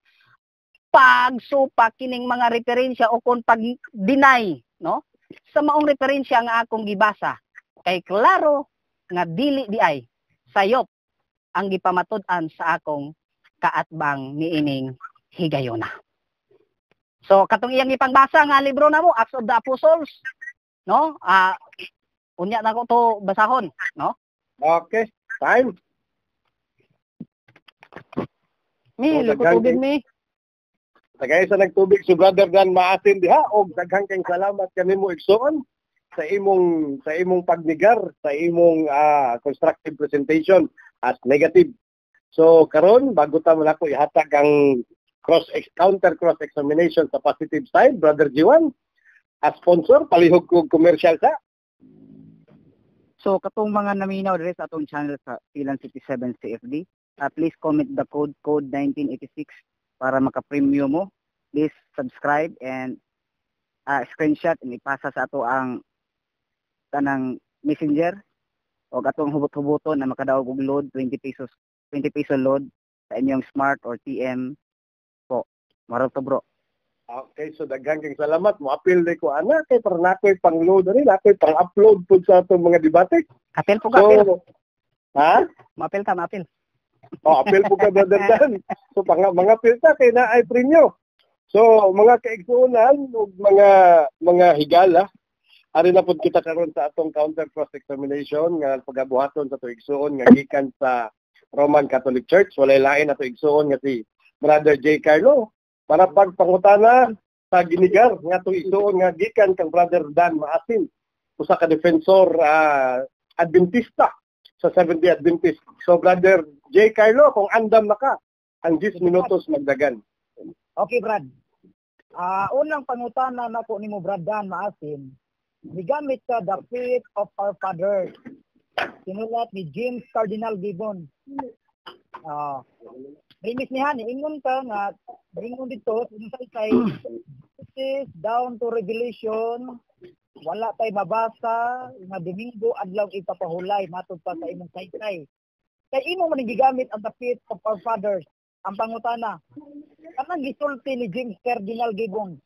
pagsupak kining mga referensya o kung pag-deny, no, sa maong referensya nga akong gibasa, kay klaro nga dili di ay sayop ang gipamatud-an sa akong kaatbang niining higayona. So katong iyang ipangbasa nga libro namo, Acts of the Apostles, no? Unya na ko to basahon, no? Okay. Time. Mi, Oh, liko daghan tubig mi. Tagay sa nagtubig si Brother Dan Maasin diha og daghang kay salamat kanimo, igsoon, sa imong pagnigar sa imong constructive presentation as negative. So karon, bago ta man ako ihatag ang cross counter cross examination sa positive side, Brother Jiwan, as sponsor, palihog ko commercial sa So katong mga naminaw diri sa atong channel sa Pilan 57 CFD, please comment the code code 1986 para maka-premium mo. Please subscribe and screenshot and ipasa sa ato ang kanang messenger o atong hubot-huboton na makadaog og load 20 pesos, 20 peso load sa inyong Smart or TM po. Mao ra to, bro. Okay, so daghan kay salamat. Mo apil ko ana kay para nakoy pang-load ani, nakoy pang-upload pud sa atong mga debate. Apil po ka, apil. So, ha? Maapil ta, maapil. Oh, apil po ka, Brother Dan. So pang mga apil ta kay naay premyo. So mga kaigsuonan ug mga higala, ari na pud kita karon sa atong counter cross examination nga pagabuhaton sa atong igsuon nga gikan sa Roman Catholic Church. Walay lain, ato igsuon nga si Brother J. Carlo para pagpangutana sa ginigar nga atong igsuon nga gikan kang Brother Dan Maasin, usa ka defensor Adventista sa Seventh-day Adventist. So Brother J. Carlo, kung andam na ka, ang 10 minutos magdagan. Okay, Brad. Unang pangutana nako nimo, Brad Dan Maasin. Gigamit ka The Faith of Our Fathers. Sinulat ni James Cardinal Gibbon. Premise niya ni ingon ka nga ingon dito sa kay Genesis down to Revelation, wala tay mabasa nga Domingo adlaw ipapahulay matud pa sa imong saysay. Kay imo man gigamit ang The Faith of Our Fathers. Ang pangutana, kanang gisulti ni James Cardinal Gibbon,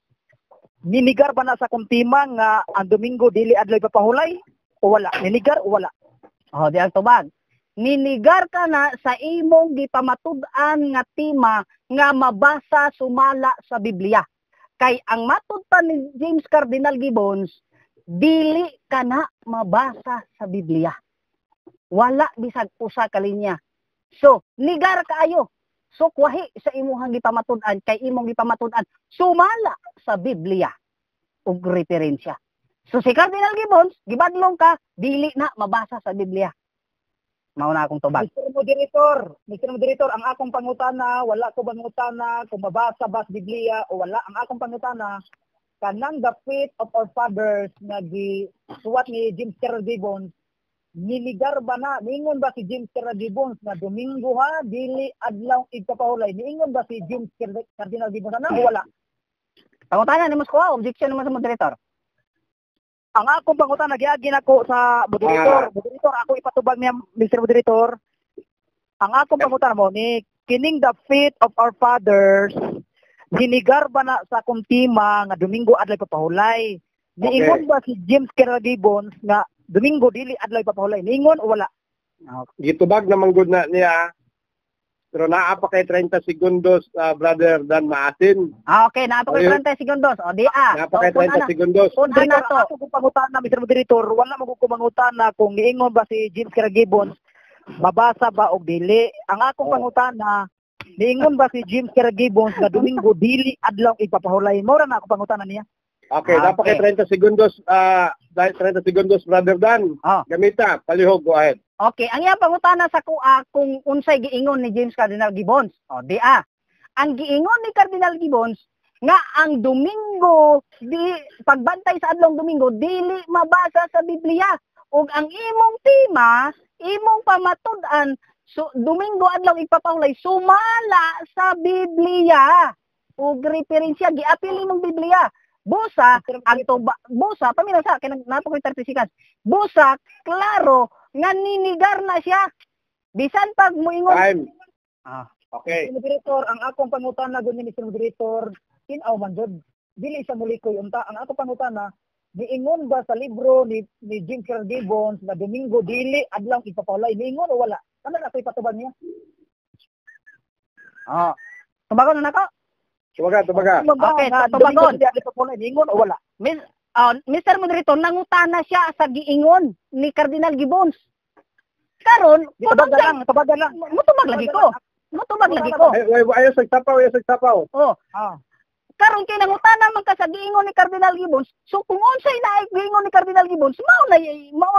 ninigar ba na sa akong tema nga ang Domingo dili adlaw ipapahulay o wala? Ninigar o wala? Oh, di ang tubag. Ninigar ka na sa imong gipamatud-an nga tema nga mabasa sumala sa Biblia. Kay ang matud pa ni James Cardinal Gibbons, dili ka na mabasa sa Biblia. Wala bisag usa ka linya. So, nigar kaayo. So, kwahi sa imuhang gipamatud-an kay imong gipamatud-an sumala sa Biblia ug referensya. So si Cardinal Gibbons, gibadlong ka, dili na mabasa sa Biblia. Mao na akong tubag. Mr. Moderator, Mr. Moderator, ang akong pangutana, wala ko pangutana kung mabasa ba sa Biblia o wala. Ang akong pangutana, kanang The Faith of Our Fathers nga gisuwat ni James Carroll Gibbons, niligar ba na, niingon ba si James Carroll Gibbons na Domingo ha, dili adlaw igpapahulay? Niingon ba si James Cardinal Gibbons na o wala? Pangutana ni Moskwa, objection naman sa moderator. Ang akong pangutana, giagi nako sa moderator. Moderator, ako ipatubag niya, Mr. Moderator. Ang akong pangutana mo ni Kining The Faith of Our Fathers, ginigar ba na sa akong tema nga Domingo adlaw papahulay? Niingon ba si James Cardinal Gibbons nga Domingo dili adlaw papahulay? Niingon o wala? Gitubag naman gud na niya. Pero naa pa kay 30 segundos, brother Dan Maasin. Ah, okay, naa pa kay Ayun. 30 segundos. O di ah. Naa pa kay So, kung 30 ana- segundos. Kung ana Moderator, to. ako kung pangutana, Mr. Moderator, wala mo ko mangutana kung niingon ba si James Cardinal Gibbons, mabasa ba og dili. Ang akong pangutana, niingon ba si James Cardinal Gibbons nga Domingo dili adlaw ipapahulay? Mao ra na ako pangutana niya. Okay, Ah, naa pa kay okay. 30 segundos, 30 segundos, brother Dan. Gamita, palihog, go ahead. Okay, ang iyang pangutana sa kuha kung unsay giingon ni James Cardinal Gibbons. O di ah. Ang giingon ni Cardinal Gibbons nga ang Domingo di pagbantay sa adlong Domingo dili mabasa sa Biblia. Ug ang imong tema, imong pamatud-an, so, Domingo adlaw ipapahulay sumala sa Biblia. Ug referensya giapil imong Biblia. Busa ang tuba, busa paminaw sa kay nato koy 30 seconds. Busa klaro nga ninigar na siya. Bisan pag muingon Time. Okay. Mr. Moderator, ang akong pangutana gud ni Mr. Moderator, tin-aw man jud. Dili sa mulikoy unta. Ang akong pangutana, niingon ba sa libro ni James Cardinal Gibbons na Domingo dili adlaw ipapahulay? Niingon o wala? Ano na ako ipatubag niya? Oh. Tubagon na nako. Tubaga, tubaga. Niingon ba Okay, nga tubagon. Domingo dili adlaw ipapahulay? Niingon o wala? Mr. Moderator, nangutana siya sa giingon ni Cardinal Gibbons. Karon, kung Tubagan unsay lang, tubagan lang. Mutubag lagi ko. Mutubag lagi ko. Ay, ay, ayaw sagsapaw, ayaw sagsapaw. Oh, karon kay nangutana man ka sa giingon ni Cardinal Gibbons, so kung unsay na giingon ni Cardinal Gibbons, mao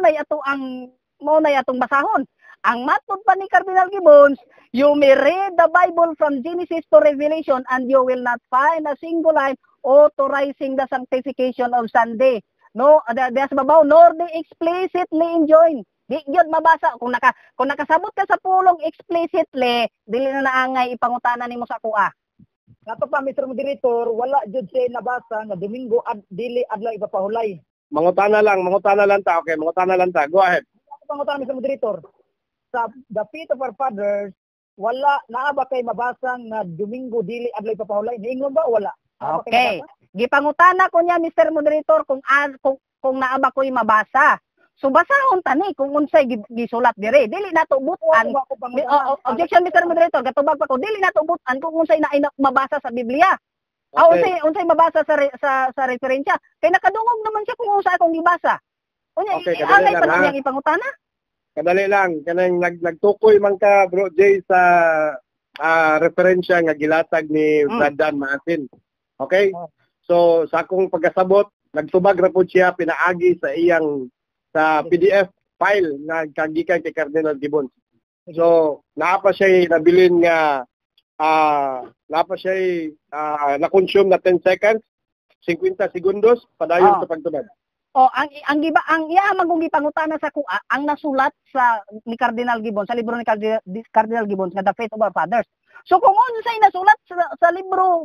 nay atong basahon. Ang matod pa ni Cardinal Gibbons, you may read the Bible from Genesis to Revelation and you will not find a single line authorizing the sanctification of Sunday. No, da sa babaw, nor they explicitly enjoin. Di gyud mabasa kung nakasabot ka sa pulong explicitly, dili na naangay ipangutana nimo sa kuha. Nato pa, Mr. Moderator, wala jud siya nabasa nga Domingo ad, dili adlaw ipapahulay. Mangutana lang ta. Okay, mangutana lang ta. Go ahead. Ako pangutana, Mr. Moderator. Sa The Faith of Our Fathers, wala naa ba kay mabasa nga Domingo dili adlaw ipapahulay? Niingon ba o wala? Naa ba kay mabasa? Gipangutana ko niya, Mr. Moderator, kung naa ba ko'y mabasa. So basahon tani kung unsay gisulat dire. Dili nato butan. Ako pangutana. Oh, objection, Mr. Moderator, gatubag pa ko. Dili nato butan kung unsay na mabasa sa Biblia. Unsay mabasa sa referensya. Kay nakadungog naman siya kung unsa akong gibasa. Unya, Okay, kadali angay lang, pa na ha? niyang ipangutana. Kadali lang, kanang nagtukoy man ka, Bro Jay, sa referensya nga gilatag ni Brad Dan Maasin. Okay? So sa akong pagkasabot, nagtubag ra pud siya pinaagi sa iyang sa PDF file nga kagikan kay Cardinal Gibbons. So naa pa siya nabilin nga naa pa siya na-consume na 10 seconds, 50 segundos padayon sa pagtubag. O ang giba ang iya man kung gipangutana sa kuha ang nasulat sa ni Cardinal Gibbons sa libro ni Cardinal Gibbons nga The Faith of Our Fathers. So kung unsay nasulat sa libro,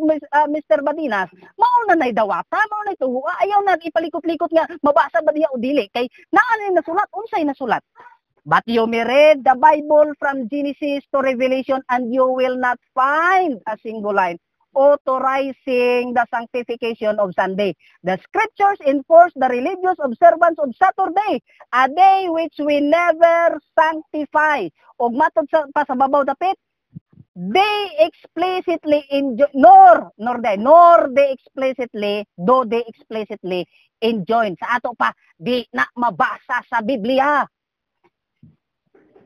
Mr. Badinas, mao na nay dawata, mao na tuwa, ayaw na ipalikot-likot nga mabasa ba diha o dili kay naa na nasulat, unsay nasulat. But you may read the Bible from Genesis to Revelation and you will not find a single line authorizing the sanctification of Sunday. The scriptures enforce the religious observance of Saturday, a day which we never sanctify. Og matod pa sa babaw dapit, they explicitly enjoy, nor, nor they, nor they explicitly, do they explicitly enjoin. Sa ato pa, di na mabasa sa Biblia.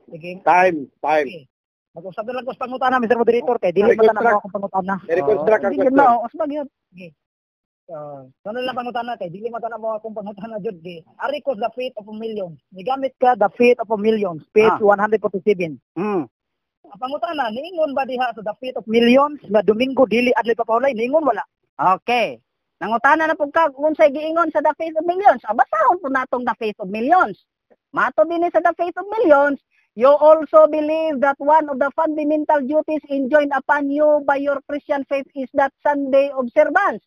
Sige. Time, time. Okay. Mag-usap na lang ko sa pangutana, Mr. Moderator, kay dili man Reconstruct. na akong pangutana. I-reconstruct ang Hindi question. mao, usbag yun. Ano lang pangutana kay dili man na mo akong pangutana jud kay ari ko The Faith of a Million. Nigamit ka The Faith of a Million, page 147. Ang pangutana, niingon ba diha sa The Faith of Millions nga Domingo dili adlaw papahulay? Niingon wala? Okay. Nangutana na pud ka kung unsay giingon sa The Faith of Millions. Ah, basahon po natong The Faith of Millions. Mato din sa The Faith of Millions, you also believe that one of the fundamental duties enjoined upon you by your Christian faith is that Sunday observance.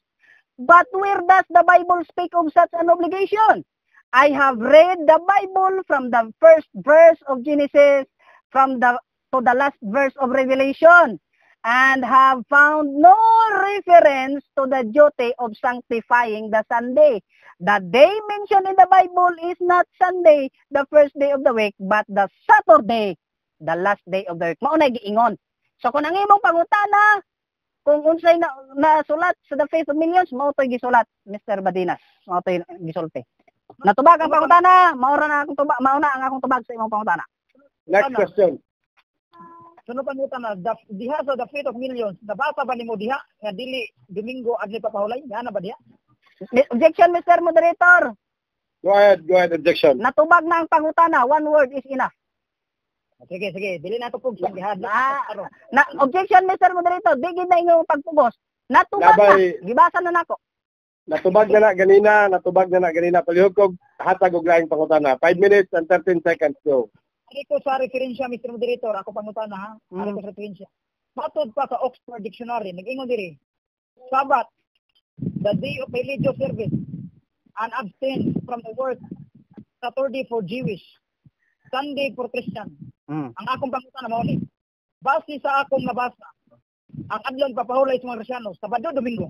But where does the Bible speak of such an obligation? I have read the Bible from the first verse of Genesis, from the to the last verse of Revelation and have found no reference to the duty of sanctifying the Sunday. The day mentioned in the Bible is not Sunday, the first day of the week, but the Saturday, the last day of the week. Mao na giingon. So kung ang imong pangutana kung unsay na nasulat sa The Faith of Millions, mao to'y gisulat, Mr. Badinas. Mao to'y gisulti. Natubag ang pangutana, mao ra na akong tubag, mao na ang akong tubag sa imong pangutana. Next Ano? question. Sunod pangutana, diha sa The Faith of Millions, nabasa ba nimo diha nga dili Domingo adlay papahulay? Nga na ba diha? Objection, Mr. Moderator. Go ahead, objection. Natubag na ang pangutana. One word is enough. Sige, sige, dili na to pugos gihadlok. Ah, na objection, Mr. Moderator. Di gid na inyong pagpugos. Natubag na. Labay. Gibasa na nako. Natubag na na ganina, natubag na na ganina. Palihog kog hatag og laing pangutana. 5 minutes and 13 seconds, go. Ari ko sa referensya, Mr. Moderator, ako pangutana ha. Ari ko sa referensya. Matod pa sa Oxford Dictionary, nag-ingon diri. Sabbath, the day of religious service, and abstain from the work, Saturday for Jewish, Sunday for Christian. Ang akong pangutana mao ni, base sa akong nabasa, ang adlaw papahulay sa mga Kristyano, Sabado, Domingo.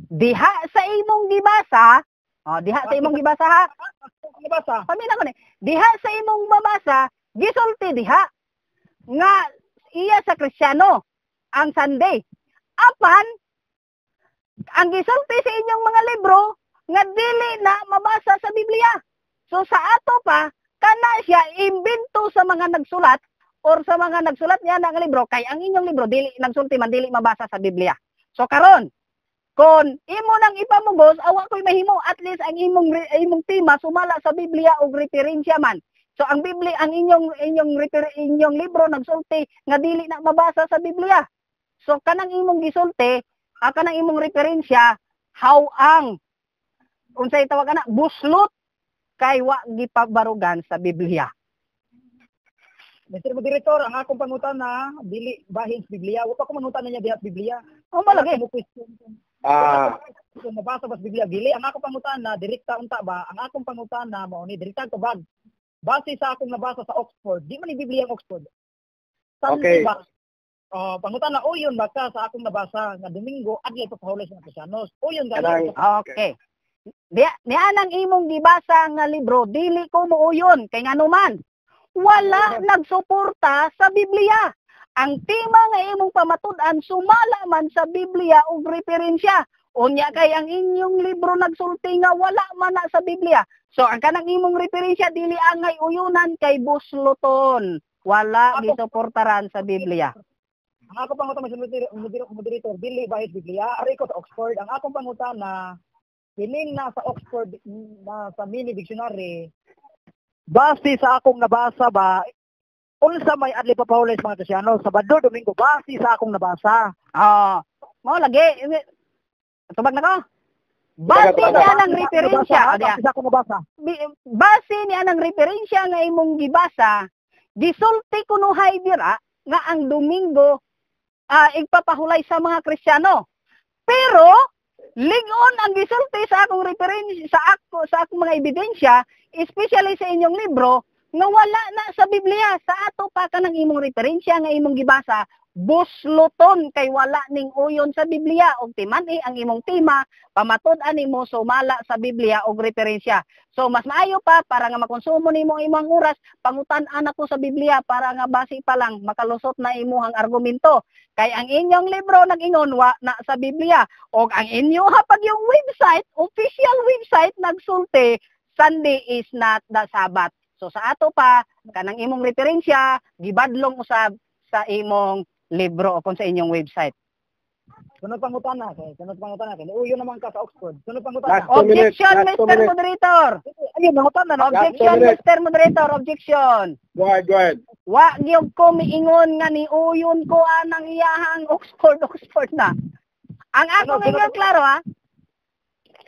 Diha sa imong gibasa, oh, diha sa imong gibasa ha. Akong nabasa, Pamina ko ni. Diha sa imong mabasa, gisulti diha nga iya sa Kristiyano ang Sunday. Apan ang gisulti sa inyong mga libro nga dili na mabasa sa Biblia. So sa ato pa kana siya imbento sa mga nagsulat or sa mga nagsulat niya nga libro kay ang inyong libro dili nagsulti man dili mabasa sa Biblia. So karon kon imo nang ipamugos, awa ko'y mahimo, at least ang imong tema sumala sa Biblia og referensya man. So ang Biblia, ang inyong inyong refer, inyong libro nagsulti nga dili na mabasa sa Biblia. So kanang imong gisulti, kanang imong referensya, how ang unsay tawag ana, buslot kay wa gipabarugan sa Biblia. Mr. Moderator, ang akong pangutana dili bahin sa Biblia. Wa pa ko mangutana niya diha sa Biblia. O malagi. Mo question. Kung mabasa ba sa Biblia, dili ang akong pangutana direkta unta ba? Ang akong pangutana mao ni direkta tubag. Base sa akong nabasa sa Oxford, di man ni Biblia ang Oxford. Sunday ba? Oh, pangutana uyon ba ka sa akong nabasa nga Domingo adlay papahulay sa mga Kristiyanos? Uyon gani. Okay. Diya, niya nang imong gibasa nga libro, dili ko muuyon kay ngano man wala nagsuporta sa Biblia. Ang tema nga imong pamatud-an sumala man sa Biblia og referensya. Unya kay ang inyong libro nagsulti nga wala man na sa Biblia. So ang kanang imong referensya dili angay uyunan kay busloton. Wala gisuportaran sa Biblia. Ang ako pangutana, Mr. Moderator, dili bahis Biblia. Ari ko sa Oxford. Ang akong pangutana, kining na sa Oxford na sa mini dictionary, base sa akong nabasa ba, unsa may adlay papahulay sa mga Kristiyano, Sabado, Domingo, base sa akong nabasa. Oh, mao lagi. Tubag na ko. Base Tubag, tubag. niya ng referensya. Nabasa, O, diya. base sa akong nabasa. Base niya ng referensya nga imong gibasa, gisulti kunuhay dira nga ang Domingo igpapahulay sa mga Kristiyano. Pero lig-on ang gisulti sa akong referensya, sa akong mga ebidensya, especially sa inyong libro, nga wala na sa Biblia. Sa ato pa kanang imong referensya nga imong gibasa, busloton kay wala ning uyon sa Biblia og timan-i ang imong tema pamatud-an nimo sumala sa Biblia og referensya. So mas maayo pa para nga makonsumo nimo ang imong oras, pangutan-an ako sa Biblia para nga base pa lang makalusot na imuhang argumento. Kay ang inyong libro nag-ingon wa na sa Biblia og ang inyo hapag yung website, official website nagsulti Sunday is not the Sabbath. So sa ato pa kanang imong referensya gibadlong usab sa imong libro o kung sa inyong website. Sunod pangutana, kay sunod pangutana kay uyon naman ka sa Oxford. Sunod pangutana. Last 2 minutes. Objection, Last 2 Mr. minutes. Moderator. Ayun, mangutana na. Objection, 2 minutes. Mr. Moderator, objection. Go ahead, go ahead. Wa gyud ko miingon nga niuyon ko anang iyahang Oxford, Oxford na. Ang akong Ano, ingon klaro ha.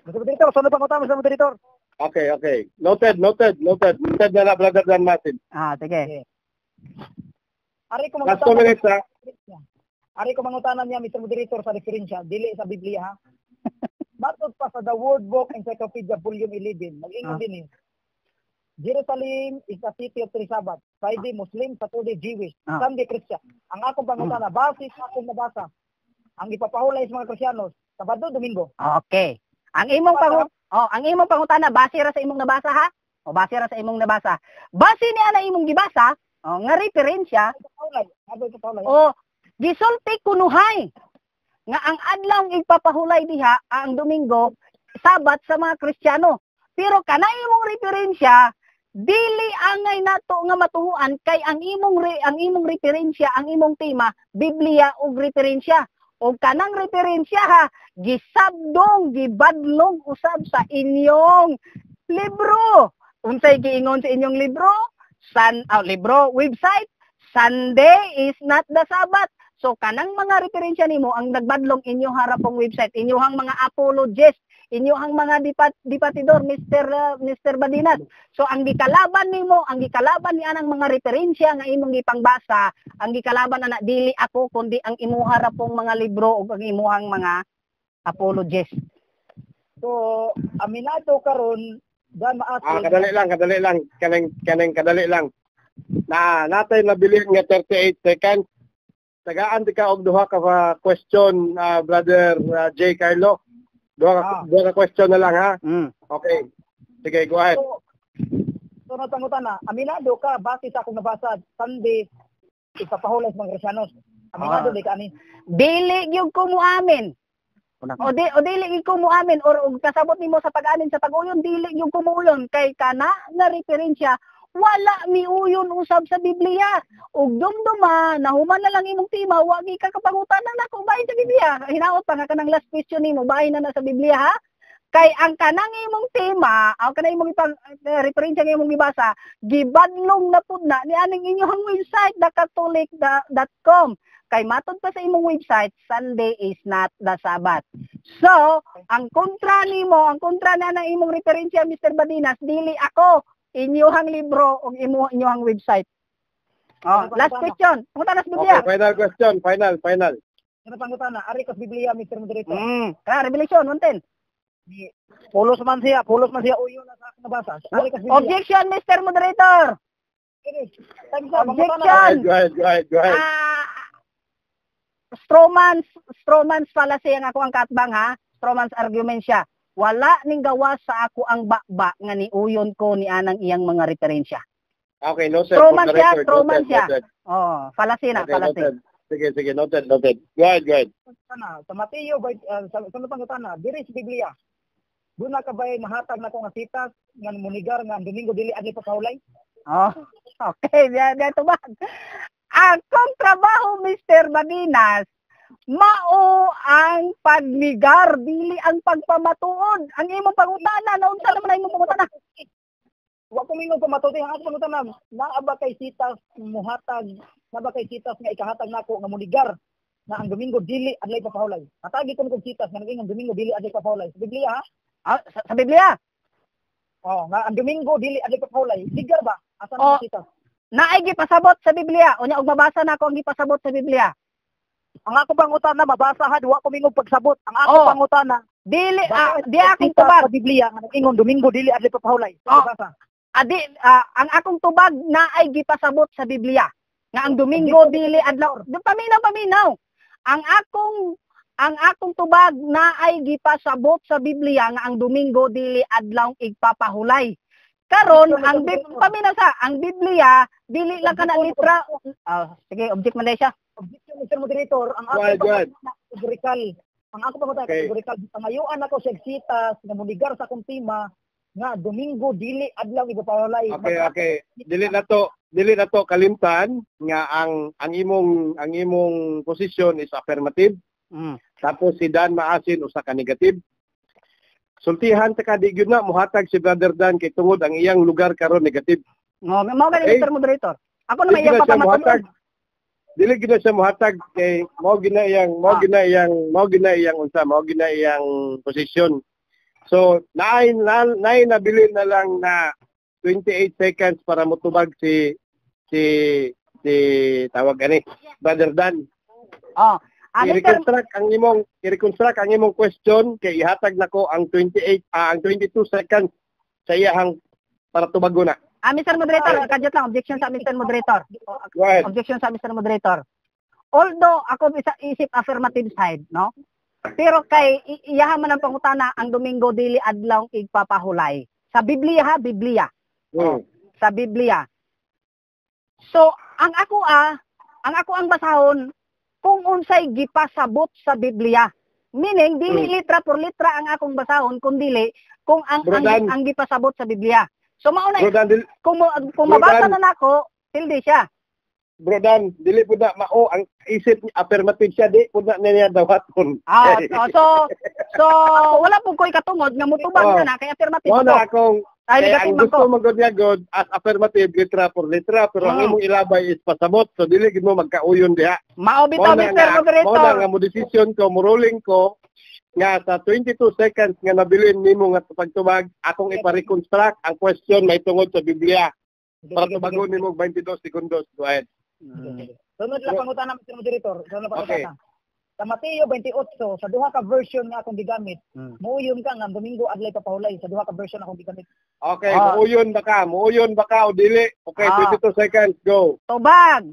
Mr. Moderator, sunod pangutana, Mr. Moderator. Okay. Noted, noted, noted. Noted na na, Brother Dan Martin. Ah, sige. Ari ko Last 2 mangutana. minutes, ha? Ari ko mangutana niya, Mr. Moderator, sa referensya, dili sa Biblia ha. Matod pa sa The World Book Encyclopedia Volume 11, nag-ingon din eh. Jerusalem is a city of three Sabbath. Friday Muslim, Saturday Jewish, Sunday Christian. Ang akong pangutana, base sa akong nabasa, ang ipapahulay sa mga Kristiyanos, Sabado, Domingo. Okay. Ang imong pangutana base ra sa imong nabasa, ha? O base ra sa imong nabasa. Base niya na imong gibasa, o nga referensya, Ipapahulay. Ano ipapahulay? O gisulti kunuhay nga ang adlaw ipapahulay diha ang Domingo, Sabat sa mga Kristiyano. Pero kana imong referensya dili angay nato nga matuhuan kay ang imong referensya, ang imong tema, Biblia ug referensya. Og kanang referensya, ha, gisabdong, gibadlong usab sa inyong libro. Unsay giingon sa inyong libro? San libro, website, Sunday is not the Sabbath. So kanang mga referensya nimo ang nagbadlong inyo harapong website, inyohang mga apologist, inyohang mga dipatidor, Mr. Badinas. So ang gikalaban nimo, ang gikalaban ni anang mga referensya nga imong gipangbasa, ang gikalaban ana dili ako kundi ang imuha ra pong mga libro ug ang imuhang mga apologist. So, aminado karon Dan Maasin. Ah, kadali lang, kadali lang. Kanang kadali lang. Na natay nabilin nga 38 seconds. Tagaan di ka og duha ka pa question, brother J. Carlo. Duha ka, duha ka question na lang, ha. Okay. Sige, go ahead. So natangutana, aminado ka base sa akong nabasa, Sunday ipapahulay sa mga Kristiyanos. Aminado di ka ani? Dili gyud ko muamin. O dili gyud ko muamin or og kasabot nimo sa pag-amin sa pag-uyon, dili gyud ko muuyon kay kana nga referensya wala miuyon usab sa Biblia. Ug dumduma, nahuman na lang imong tema, wa gi ka kapangutana nako bahin sa Biblia. Hinaot pa nga kanang last question nimo bahin na na sa Biblia, ha. Kay ang kanang imong tema, ang kanang imong ipang referensya nga imong gibasa, gibadlong na pud na ni aning inyong website, thecatholic.com. Kay matod pa sa imong website, Sunday is not the Sabbath. So, ang kontra nimo, ang kontra na ng imong referensya, Mr. Badinas, dili ako, inyuhang libro o inyuhang website. Oh, last question. Punta na sa Biblia. Okay, final question, final, final. Ano pangutana? Ari ko sa Biblia, Mr. Moderator. Kaya Revelation 1:10. Pulos man siya uyon na sa akong nabasa. Ari ko sa Biblia. Objection, Mr. Moderator. Thanks, sa pangutana. Objection. Go ahead, go ahead, go ahead. Ah, strawman's fallacy ang ako ang katbang, ha. Strawman's argument siya. Wala ning gawas sa ako ang baba nga niuyon ko ni anang iyang mga referensya. Okay, noted. Strawman For the siya, record, strawman noted, siya. noted. Oh, fallacy na, Okay, fallacy. noted. Sige, sige, noted, noted. Go ahead, go ahead. Pangutana, sa Mateo, sa pangutana, diri sa Biblia. Duna ka bay mahatag nako nga sitas nga munigar nga ang Domingo dili adlay papahulay? Oh, okay, diya diya tubag. Akong trabaho, Mr. Badinas, mao ang pagnigar, dili ang pagpamatuod. Ang imong pangutana, naunsa naman ang imong pangutana? Wa ko mingon pamatuod, ang akong pangutana, naa ba kay sitas muhatag, naa ba kay sitas nga ikahatag nako nga munigar na ang Domingo dili adlay papahulay? Hatagi ko kog sitas nga nag-ingon Domingo dili adlay papahulay. Sa Biblia, ha? Ah, sa Biblia. Oh, nga ang Domingo dili adlay papahulay. Ligar ba? Asa na Oh. ang sitas? Naay gipasabot sa Biblia. Unya og mabasa nako ang gipasabot sa Biblia. Ang ako pangutana mabasa ha, wa ko mingong pagsabot. Ang ako Oh. pangutana, Dili basa di akong sitas tubag. sa Biblia nga nag-ingon Domingo dili adlay papahulay. Oh. Basa. Adi ang akong tubag naay gipasabot sa Biblia nga ang Domingo dili adlaw. Paminaw, paminaw. Ang akong tubag naay gipasabot sa Biblia nga ang Domingo dili adlaw igpapahulay. Karon ang paminaw sa ang Biblia dili lang kana litra. Ah, sige, object man siya. Objection, Mr. Moderator, ang Go ahead, ako go ahead. pangutana categorical. Ang ako pangutana categorical, pangayuan ako sa sitas nga munigar sa akong tema nga Domingo dili adlaw ipapahulay. Okay. Dili na to kalimtan nga ang imong posisyon is affirmative. Tapos si Dan Maasin usa ka negative. Sultihan ta ka, di gyud na muhatag si Brother Dan kay tungod ang iyang lugar karon negative. No, mao gani, Okay. Mr. Moderator. Ako naman Dili iyang gyud na siya papamatuod. muhatag. Dili gyud na siya muhatag kay mao gyud na iyang unsa, mao gyud na iyang posisyon. So naay nabilin na lang na 28 seconds para motubag si tawag ani Brother Dan. Oh. Ah, Mr. I-reconstruct ang imong question kay ihatag nako ang 28 ang 22 seconds sa iyahang para tubago na. Ah, Mr. Moderator, kadyot lang, objection sa Mr. Moderator. Go ahead. Objection sa Mr. Moderator. Although ako isa isip affirmative side, no? Pero kay iyaha man ang pangutana, ang Domingo dili adlaw igpapahulay. Sa Biblia ha, Biblia. Sa Biblia. So, ang ako ang basahon kung unsay gipasabot sa Biblia. Meaning dili litra por litra ang akong basahon kun dili kung Bro ang, Dan. ang gipasabot sa Biblia. So mao na Bro Dan, kung Bro mabasa Dan. na nako, tildi siya. Bro Dan, dili po na mao ang isip niya, affirmative siya, di po na niya dawaton. Ah, so wala po ko'y katungod nga mutubag na na kay affirmative Mao ko. na akong Ay, eh, negative ang man gusto ko. mo gud niya god as affirmative, litra por litra, pero ang imong ilabay is pasabot, so dili gid mo magkauyon diha. Mao bitaw, Mao na Mr. nga, mao na Moderator. nga mo decision ko, mo ruling ko nga sa 22 seconds nga nabilin nimo nga pagtubag, akong ipa-reconstruct ang question may tungod sa Biblia para tubagon nimo og 22 segundos. Go ahead. Sunod lang pangutana, Mr. Moderator. Sunod lang Okay. pangutana. Sa Mateo 28, sa duha ka version nga akong gigamit, muuyon ka nga ang Domingo adlay papahulay sa duha ka version akong gigamit? Okay, Ah. muuyon ba ka? Muuyon ba ka o dili? Okay, 22 seconds, go. Tubag.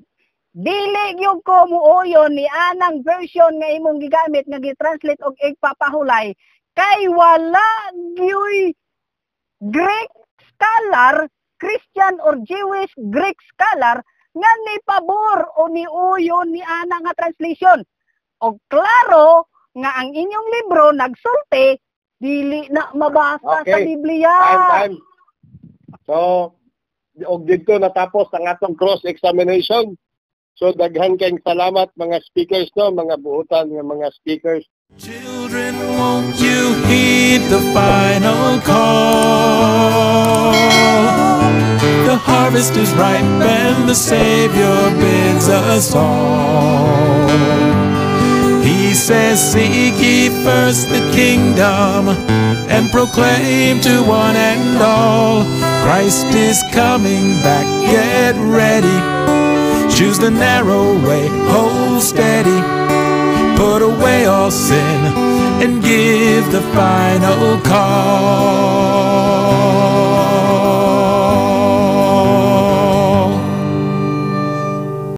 Dili gyud ko muuyon ni anang version nga imong gigamit nga gi-translate og igpapahulay kay wala gyuy Greek scholar, Christian or Jewish Greek scholar nga ni pabor o niuyon ni ana nga translation. Og klaro nga ang inyong libro nagsulti dili na mabasa sa Biblia. Time, time. So, og didto natapos ang atong cross-examination. So, daghan kayong salamat, mga speakers, no, mga buutan nga mga speakers. Children, won't you heed the final call? The harvest is ripe and the Savior bids us all. He says, "Seek ye first the kingdom and proclaim to one and all. Christ is coming back, get ready. Choose the narrow way, hold steady. Put away all sin and give the final call."